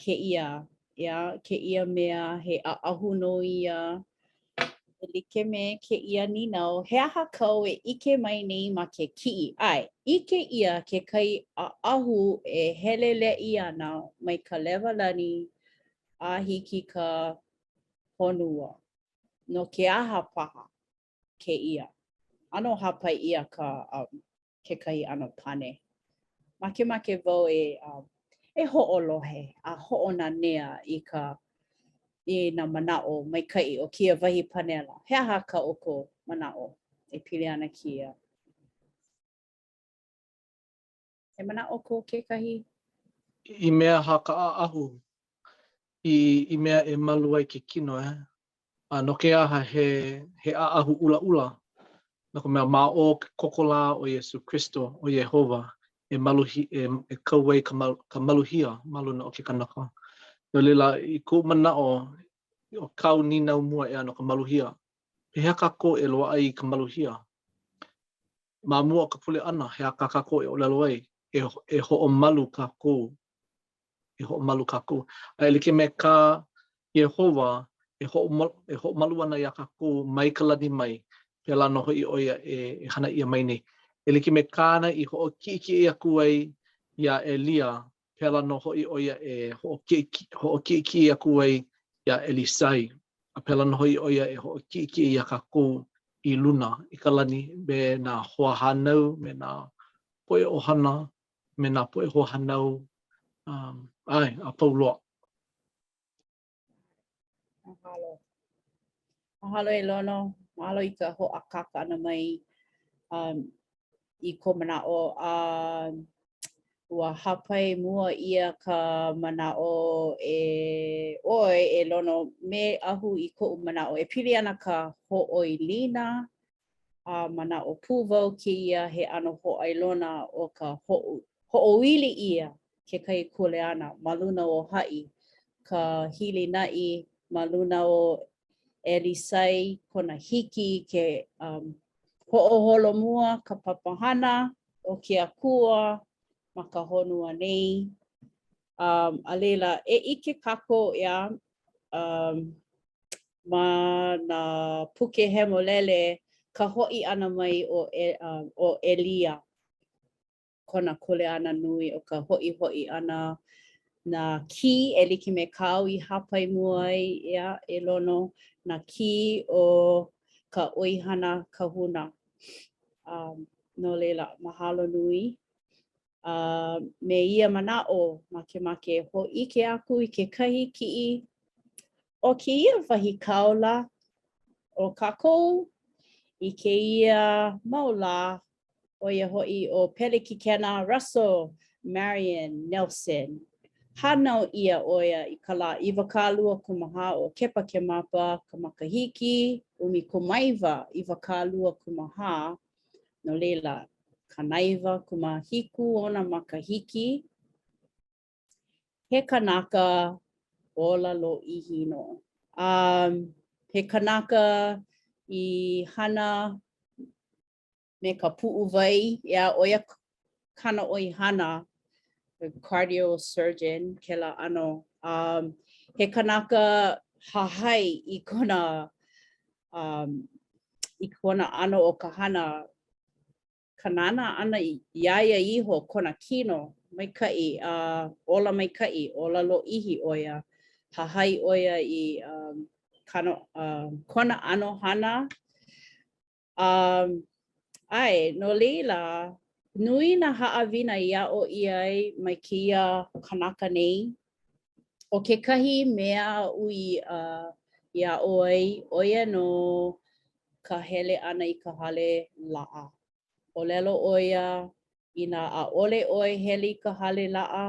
kēia, ʻeā, kēia mea he ʻaʻahu nō ia e like me kēia nīnau, he aha kāu e ʻike mai nei ma ke kiʻi? ʻAe, ʻike ʻia kekahi ʻaʻahu e heleleʻi ana mai ka lewa lani a hiki ka honua. No ke aha paha kēia? ʻAno hāpai ʻia ka um, kekahi ʻano pane. Makemake wau e um, e hoʻolohe a hoʻonanea i ka i nā manaʻo maikaʻi o kēia wahi panela. He aha kā ʻoukou manaʻo e pili ana kēia? He manaʻo ko kekahi? I mea aha ka ʻaʻahu i, i mea e malu ai ke kino, eh? A no ke aha he, he ʻaʻahu ʻulaʻula? No ka mea, ma o ke koko lā o Iesū Kristo, o Iēhova, e maluhi, e, e kau ai ka, mal, ka maluhia ma luna o ke kanaka. No laila, i koʻu manaʻo, ʻo kāu nīnau mua ʻeā no ka maluhia, pehea kākou e loaʻa ai i ka maluhia? Ma mua o ka pule ʻana, he aha kā kākou e ʻōlelo ai? E, e hoʻomalu kākou e hoʻomalu kākou. A e like me kā Iēhova e e hoʻomalu ana iā kākou mai ka lani mai, pēlā nō hoʻi ʻo ia e, e hana ʻia mai nei. E like me kāna i hoʻokiʻekiʻe aku ai iā ʻElia, pēlā nō hoʻi ʻo ia e hoʻokiʻekiʻe aku ai iā ʻElisai. A pēlā nō hoʻi ʻo ia e hoʻokiʻekiʻe iā kākou i luna i ka lani me nā hoahānau, me nā poʻe ʻohana, me nā poʻe hoahānau, um, ʻae, a pau loa. Mahalo. Mahalo e Lono. Mahalo i ka hoʻākāka ʻana mai um, i kou manaʻo. Um, ua hāpai mua ʻia ka manaʻo e ʻoe, e Lono, me ahu i koʻu manaʻo e pili ana ka hoʻoilina a manaʻo pū wau kēia he ʻano hōʻailona o ka hoʻoili ʻia kekahi kuleana ma luna o haʻi, ka hilinaʻi ma luna o ʻElisai, kona hiki ke um, hoʻoholomua ka papahana o ke Akua ma ka honua nei. Um, a laila, e ʻike kākou, ʻeā, um, ma nā puke hemolele ka hoʻi ʻana mai o, o ʻElia, kona kuleana nui o ka hoʻihoʻi ʻana nā kī e like me kāu i hāpai mua ai, ʻeā, e Lono, nā kī o ka ʻoihana kahuna. Um, no laila, mahalo nui. A me ia manaʻo, makemake e hōʻike aku i kekahi kiʻi o kēia wahi kāula o kākou i kēia mau lā, ʻo ia hoʻi ʻo Pelekikena Russell Marion Nelson. Hānau ʻia ʻo ia i ka lā 24 o Kepakemapa ka makahiki 1924, No laila, 97 ona makahiki, he kanaka ola lōʻihi nō. Um, he kanaka i hana me ka puʻuwai, ʻeā, ʻo ia kāna ʻoihana, cardio surgeon, kēlā ʻano. Um, he kanaka hahai i kona um, i kona ʻano o ka hana, ka nānā ʻana iā ia iho, kona kino maikaʻi, a uh, ola maikaʻi, ola lōʻihi ʻo ia. Hahai ʻo ia i um, kano, uh, kona ʻano hana. Um, ʻae, no laila, nui nā haʻawina i aʻo ʻia ai mai kēia kanaka nei. ʻO kekahi mea aʻu i, uh, i aʻo ai, ʻo ia nō ka hele ʻana i ka hale laʻa. ʻŌlelo ʻo ia, inā ʻaʻole ʻoe hele i ka hale laʻa,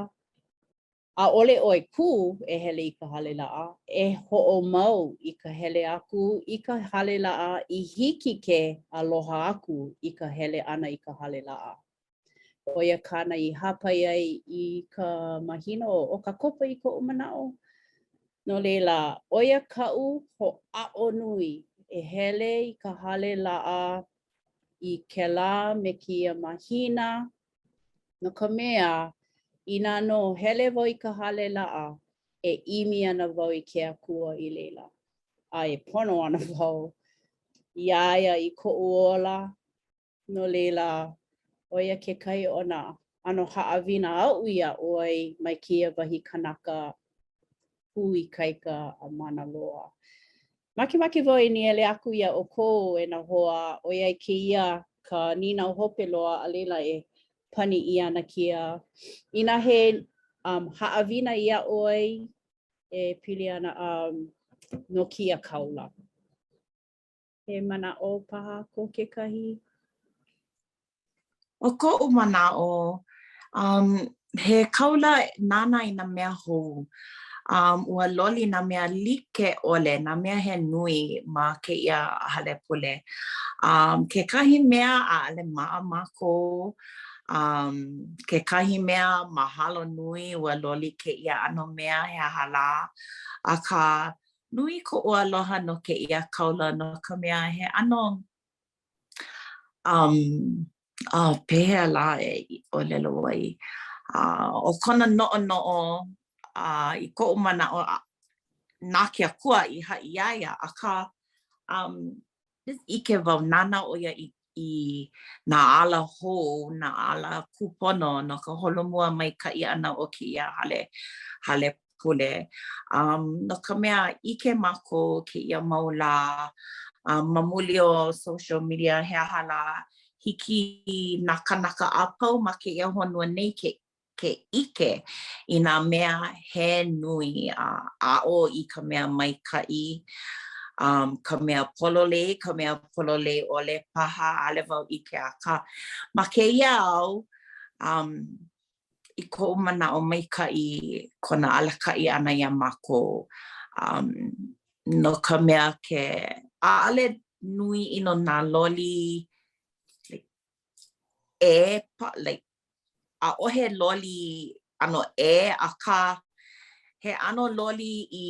ʻaʻole ʻoe kū e hele i ka hale laʻa, e hoʻomau i ka hele aku i ka hale laʻa i hiki ke aloha aku i ka hele ʻana i ka hale laʻa. ʻO ia kāna i hāpai ai i ka mahina ʻo ʻOkakopa i koʻu manaʻo. No laila, ʻo ia kaʻu hoʻāʻo nui e hele i ka hale laʻa i kēlā me kēia mahina, no ka mea, inā nō hele wau i ka hale laʻa, e ʻimi ana wau i ke Akua i laila, a e pono ana wau iā ia i koʻu ola No laila, ʻo ia kekahi o nā ʻano haʻawina aʻu i aʻo ai mai kēia wahi kanaka hū ikaika a mana loa. Makemake wau e nīele aku iā ʻoukou e nā hoa, ʻoiai kēia ka nīnau hope loa a laila e pani ʻia ana kēia. Inā he um, haʻawina i aʻo ai e pili ana um, no kēia kaula. He manaʻo paha ko kekahi? ʻO koʻu manaʻo, um, he kaula nānā i nā mea hou. Um, ua loli nā mea like ʻole, nā mea he nui ma kēia hale pule. Um, kekahi mea ʻaʻole maʻa mākou, um, kekahi mea mahalo nui ua loli kēia ʻano mea he aha lā, akā Nui koʻu aloha no kēia kaula no ka mea he ʻano um, oh, pehea lā e ʻōlelo ai? Uh, ʻo kona noʻonoʻo uh, i koʻu manaʻo na ke Akua i haʻi iā ia, akā um, ʻike wau nānā ʻo ia i i nā ala hou, nā ala kūpono no ka holomua maikaʻi ʻana o kēia hale, hale pule. Um, no ka mea, ʻike mākou kēia mau lā, um, ma muli o social media, he aha lā, hiki nā kānaka a pau ma kēia honua nei ke ke ʻike i nā mea he nui a aʻo i ka mea maikaʻi, um, ka mea pololei, ka mea pololei ʻole paha, ʻaʻole wau ʻike akā ma kēia au, um, i koʻu manaʻo maikaʻi kona alakaʻi ʻana iā mākou, um, no ka mea ke ʻaʻole nui ʻino nā loli like ʻē, like ʻaʻohe loli ʻano ʻē, akā he ʻano loli i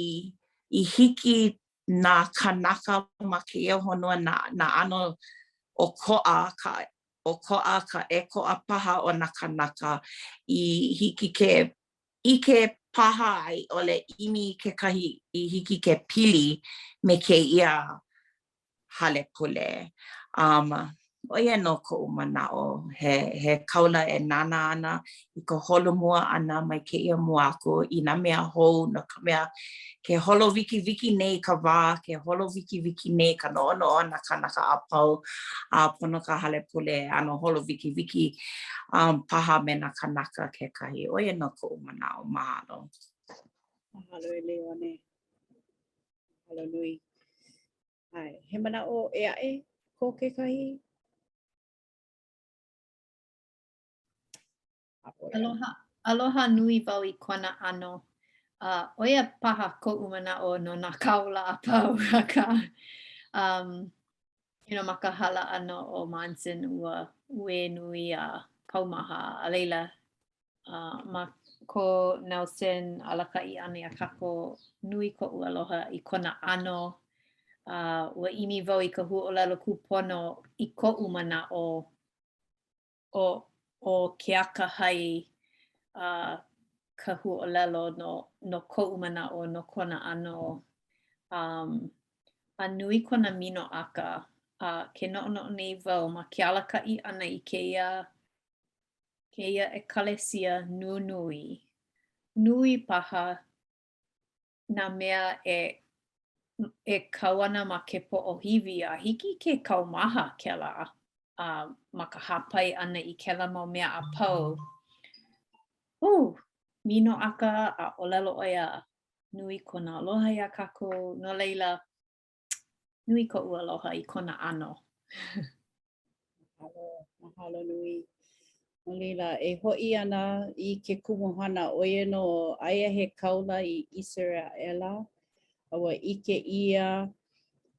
i hiki nā kānaka ma kēia honua nā nā ʻano ʻokoʻa ka ʻokoʻa ka ʻēkoʻa paha o nā kānaka i hiki ke ʻike paha a i ʻole ʻimi kekahi i hiki ke pili me kēia hale pule. Um, ʻo ia nō koʻu manaʻo, he, he kaula e nānā ana i ka holomua ʻana mai kēia mua aku i nā mea hou, no ka mea, ke holo wikiwiki nei ka wā, ke holo wikiwiki nei ka noʻonoʻo o nā kānaka a pau, a pono ka hale pule e ʻano holo wikiwiki um, paha me nā kānaka kekahi. ʻO ia nō koʻu manaʻo. Mahalo. Mahalo e Leone. Mahalo nui. ʻAe, he manaʻo ʻē aʻe ko kekahi? Aloha, aloha nui wau i kona ʻano. Uh, ʻo ia paha koʻu manaʻo no nā kaula a pau, akā, um, you know, ma ka hala ʻana o Monson, ua uē nui a kaumaha, a laila, uh, ma ko Nelson alakaʻi ʻana iā kākou, nui koʻu aloha i kona ʻano. Uh, ua ʻimi wau i ka huaʻōlelo kūpono i koʻu manaʻo ʻo, ʻo ke akahai uh, ka huaʻōlelo no, no koʻu manaʻo, no kona ʻano. Um, a nui kona minoʻaka. A uh, ke noʻonoʻo nei wau ma ke alakaʻi ʻana i kēia kēia ʻekalesia nunui, nui paha nā mea e e kau ana ma ke poʻohiwi a hiki ke kaumaha kēlā a ma ka hāpai ʻana i kēlā mau mea a pau. Uh, minoʻaka a ʻōlelo ʻo ia, nui kona aloha iā kākou, no laila, nui koʻu aloha i kona ʻano. Mahalo, mahalo nui. No laila, e hoʻi ana i ke kumuhana, ʻo ia nō, aia he kaula i ʻIseraʻela, a ua ʻike ʻia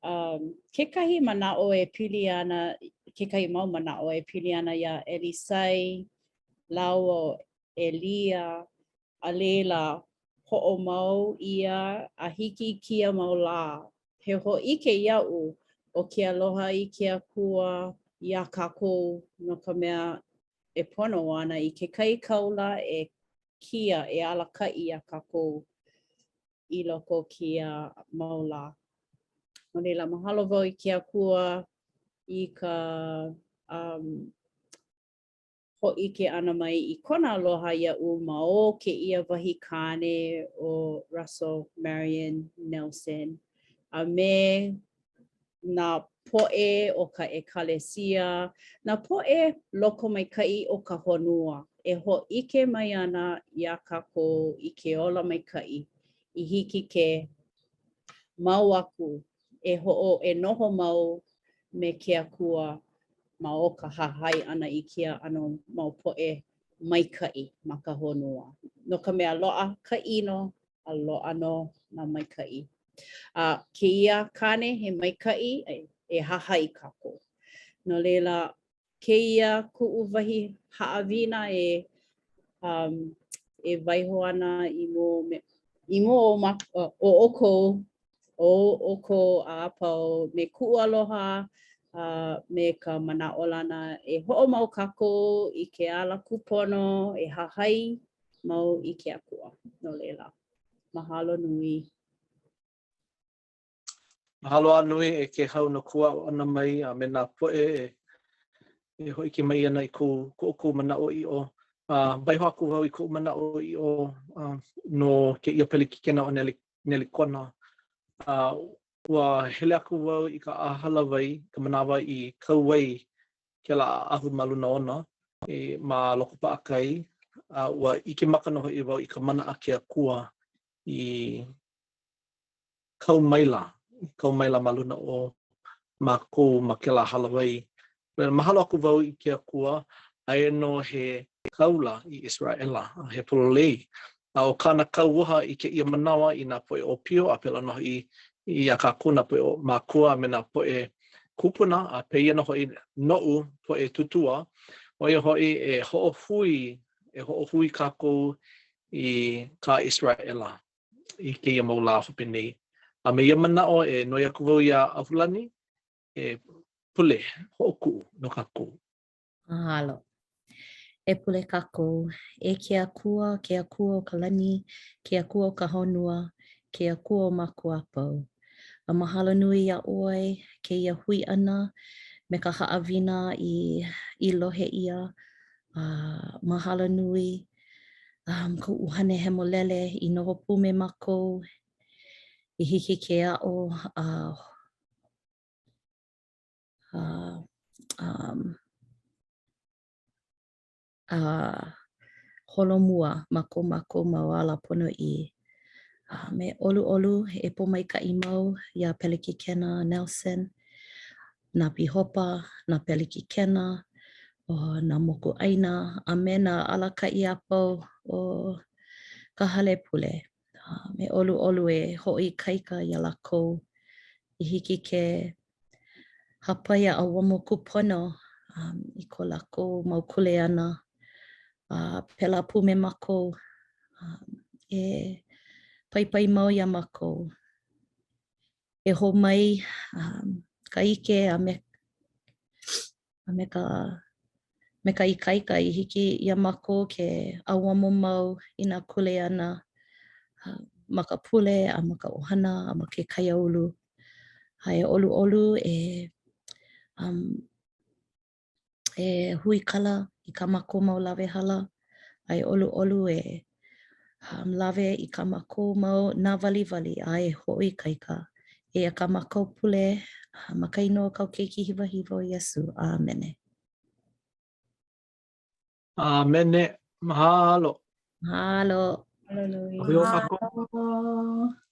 um, kekahi manaʻo e pili ana, kekahi mau manaʻo e pili ana iā ʻElisai lāua ʻo ʻElia, a laila. hoʻomau ʻia a hiki i kēia mau lā. He hōʻike iaʻu o ke aloha i ke Akua iā kākou no ka mea e pono ana i kekahi kāula e kia e alakaʻi iā kākou i loko o kēia mau lā. No laila, mahalo wau i ke Akua i ka um, hōʻike ʻana mai i kona aloha iaʻu ma o kēia wahi kāne ʻo Russell Marion Nelson a me nā poʻe o ka ʻekalesia, nā poʻe lokomaikaʻi o ka honua e hōʻike mai ana iā kākou i ke ola maikaʻi i hiki ke mau aku e hoʻo e noho mau me ke Akua ma o ka hahai ʻana i kēia ʻano mau poʻe maikaʻi ma ka honua. No ka mea, loaʻa ka ʻino a loaʻa nō nā maikaʻi. A kēia kāne he maikaʻi e hahai kākou. No laila, kēia kuʻu wahi haʻawina e um, e waiho ana i mua me, i mua o, ma, o ʻoukou, o ʻoukou a pau me kuʻu aloha a me ka manaʻolana e hoʻomau kākou i ke ala kūpono e hahai mau i ke Akua. No laila, mahalo nui. Mahalo a nui e Kēhau no kou aʻo ʻana mai a me nā poʻe e e hōʻike mai ana i kou ko ʻoukou manaʻoʻiʻo. A waiho aku wau i koʻu manaʻoʻiʻo uh, no kēia pelekikena ʻo Neli, Nelikona. Uh, ua hele aku wau i ka ʻaha hālāwai, ka manawa i kau ai kēlā ʻaʻahu ma luna ona e, ma Loko Paʻakai, a ua ʻike maka nō hoʻi wau i ka mana a ke Akua i kau maila, i kau maila ma luna o mākou ma kēlā hālāwai. Mahalo aku wau i ke Akua, aia nō he kāula i ʻIseraʻela, he pololei. A ʻo kāna kauoha i kēia manawa i nā poʻe ʻōpio, a pēlā nō hoʻi iā kākou nā poʻe mākua a me nā poʻe kūpuna, a pēia nō hoʻi noʻu poʻe tūtūa, ʻo ia hoʻi e hoʻohui, e hoʻohui kākou i kā ʻIseraʻela i kēia mau lā hope nei. A me ia manaʻo e noi aku wau iā ʻAhulani e pule hoʻokuʻu no kākou. Mahalo. E pule kākou, e ke Akua, ke Akua o ka lani, ke Akua o ka honua, ke Akua o mākou a pau. A mahalo nui iā ʻoe kēia hui ʻana me ka haʻawina i, i lohe ʻia. A mahalo nui um, kou ʻUhane Hemolele i noho pū me mākou i hiki ke aʻo a a um, a holomua ma ko mākou mau ala ponoʻī. Um, e ʻoluʻolu, e pōmaikaʻi mau iā Pelekikena Nelson, nā pīhopa, nā pelekikena, o nā mokuʻāina, a me nā alakaʻi a pau o ka hale pule. Um, e ʻoluʻolu e hoʻoikaika iā lākou i hiki ke hāpai a ʻauamo kūpono um, i ko lākou mau kuleana a pēlā pū me mākou um, e paipai mau iā mākou e hō mai um, ka ʻike a me, a me ka me ka ikaika i hiki iā mākou ke ʻauamo mau i nā kuleana uh, ma ka pule a ma ka ʻohana a ma ke kaiāulu. A e ʻoluʻolu e um, e huikala i kā mākou mau lawehala, a e ʻoluʻolu e um, lawe i kā mākou mau nāwaliwali a e hoʻoikaika. Eia kā mākou pule ma ka inoa o kāu Keiki hiwahiwa ʻo Iesū. ʻĀmene. ʻĀmene. Mahalo. Mahalo. Mahalo nui. Mahalo.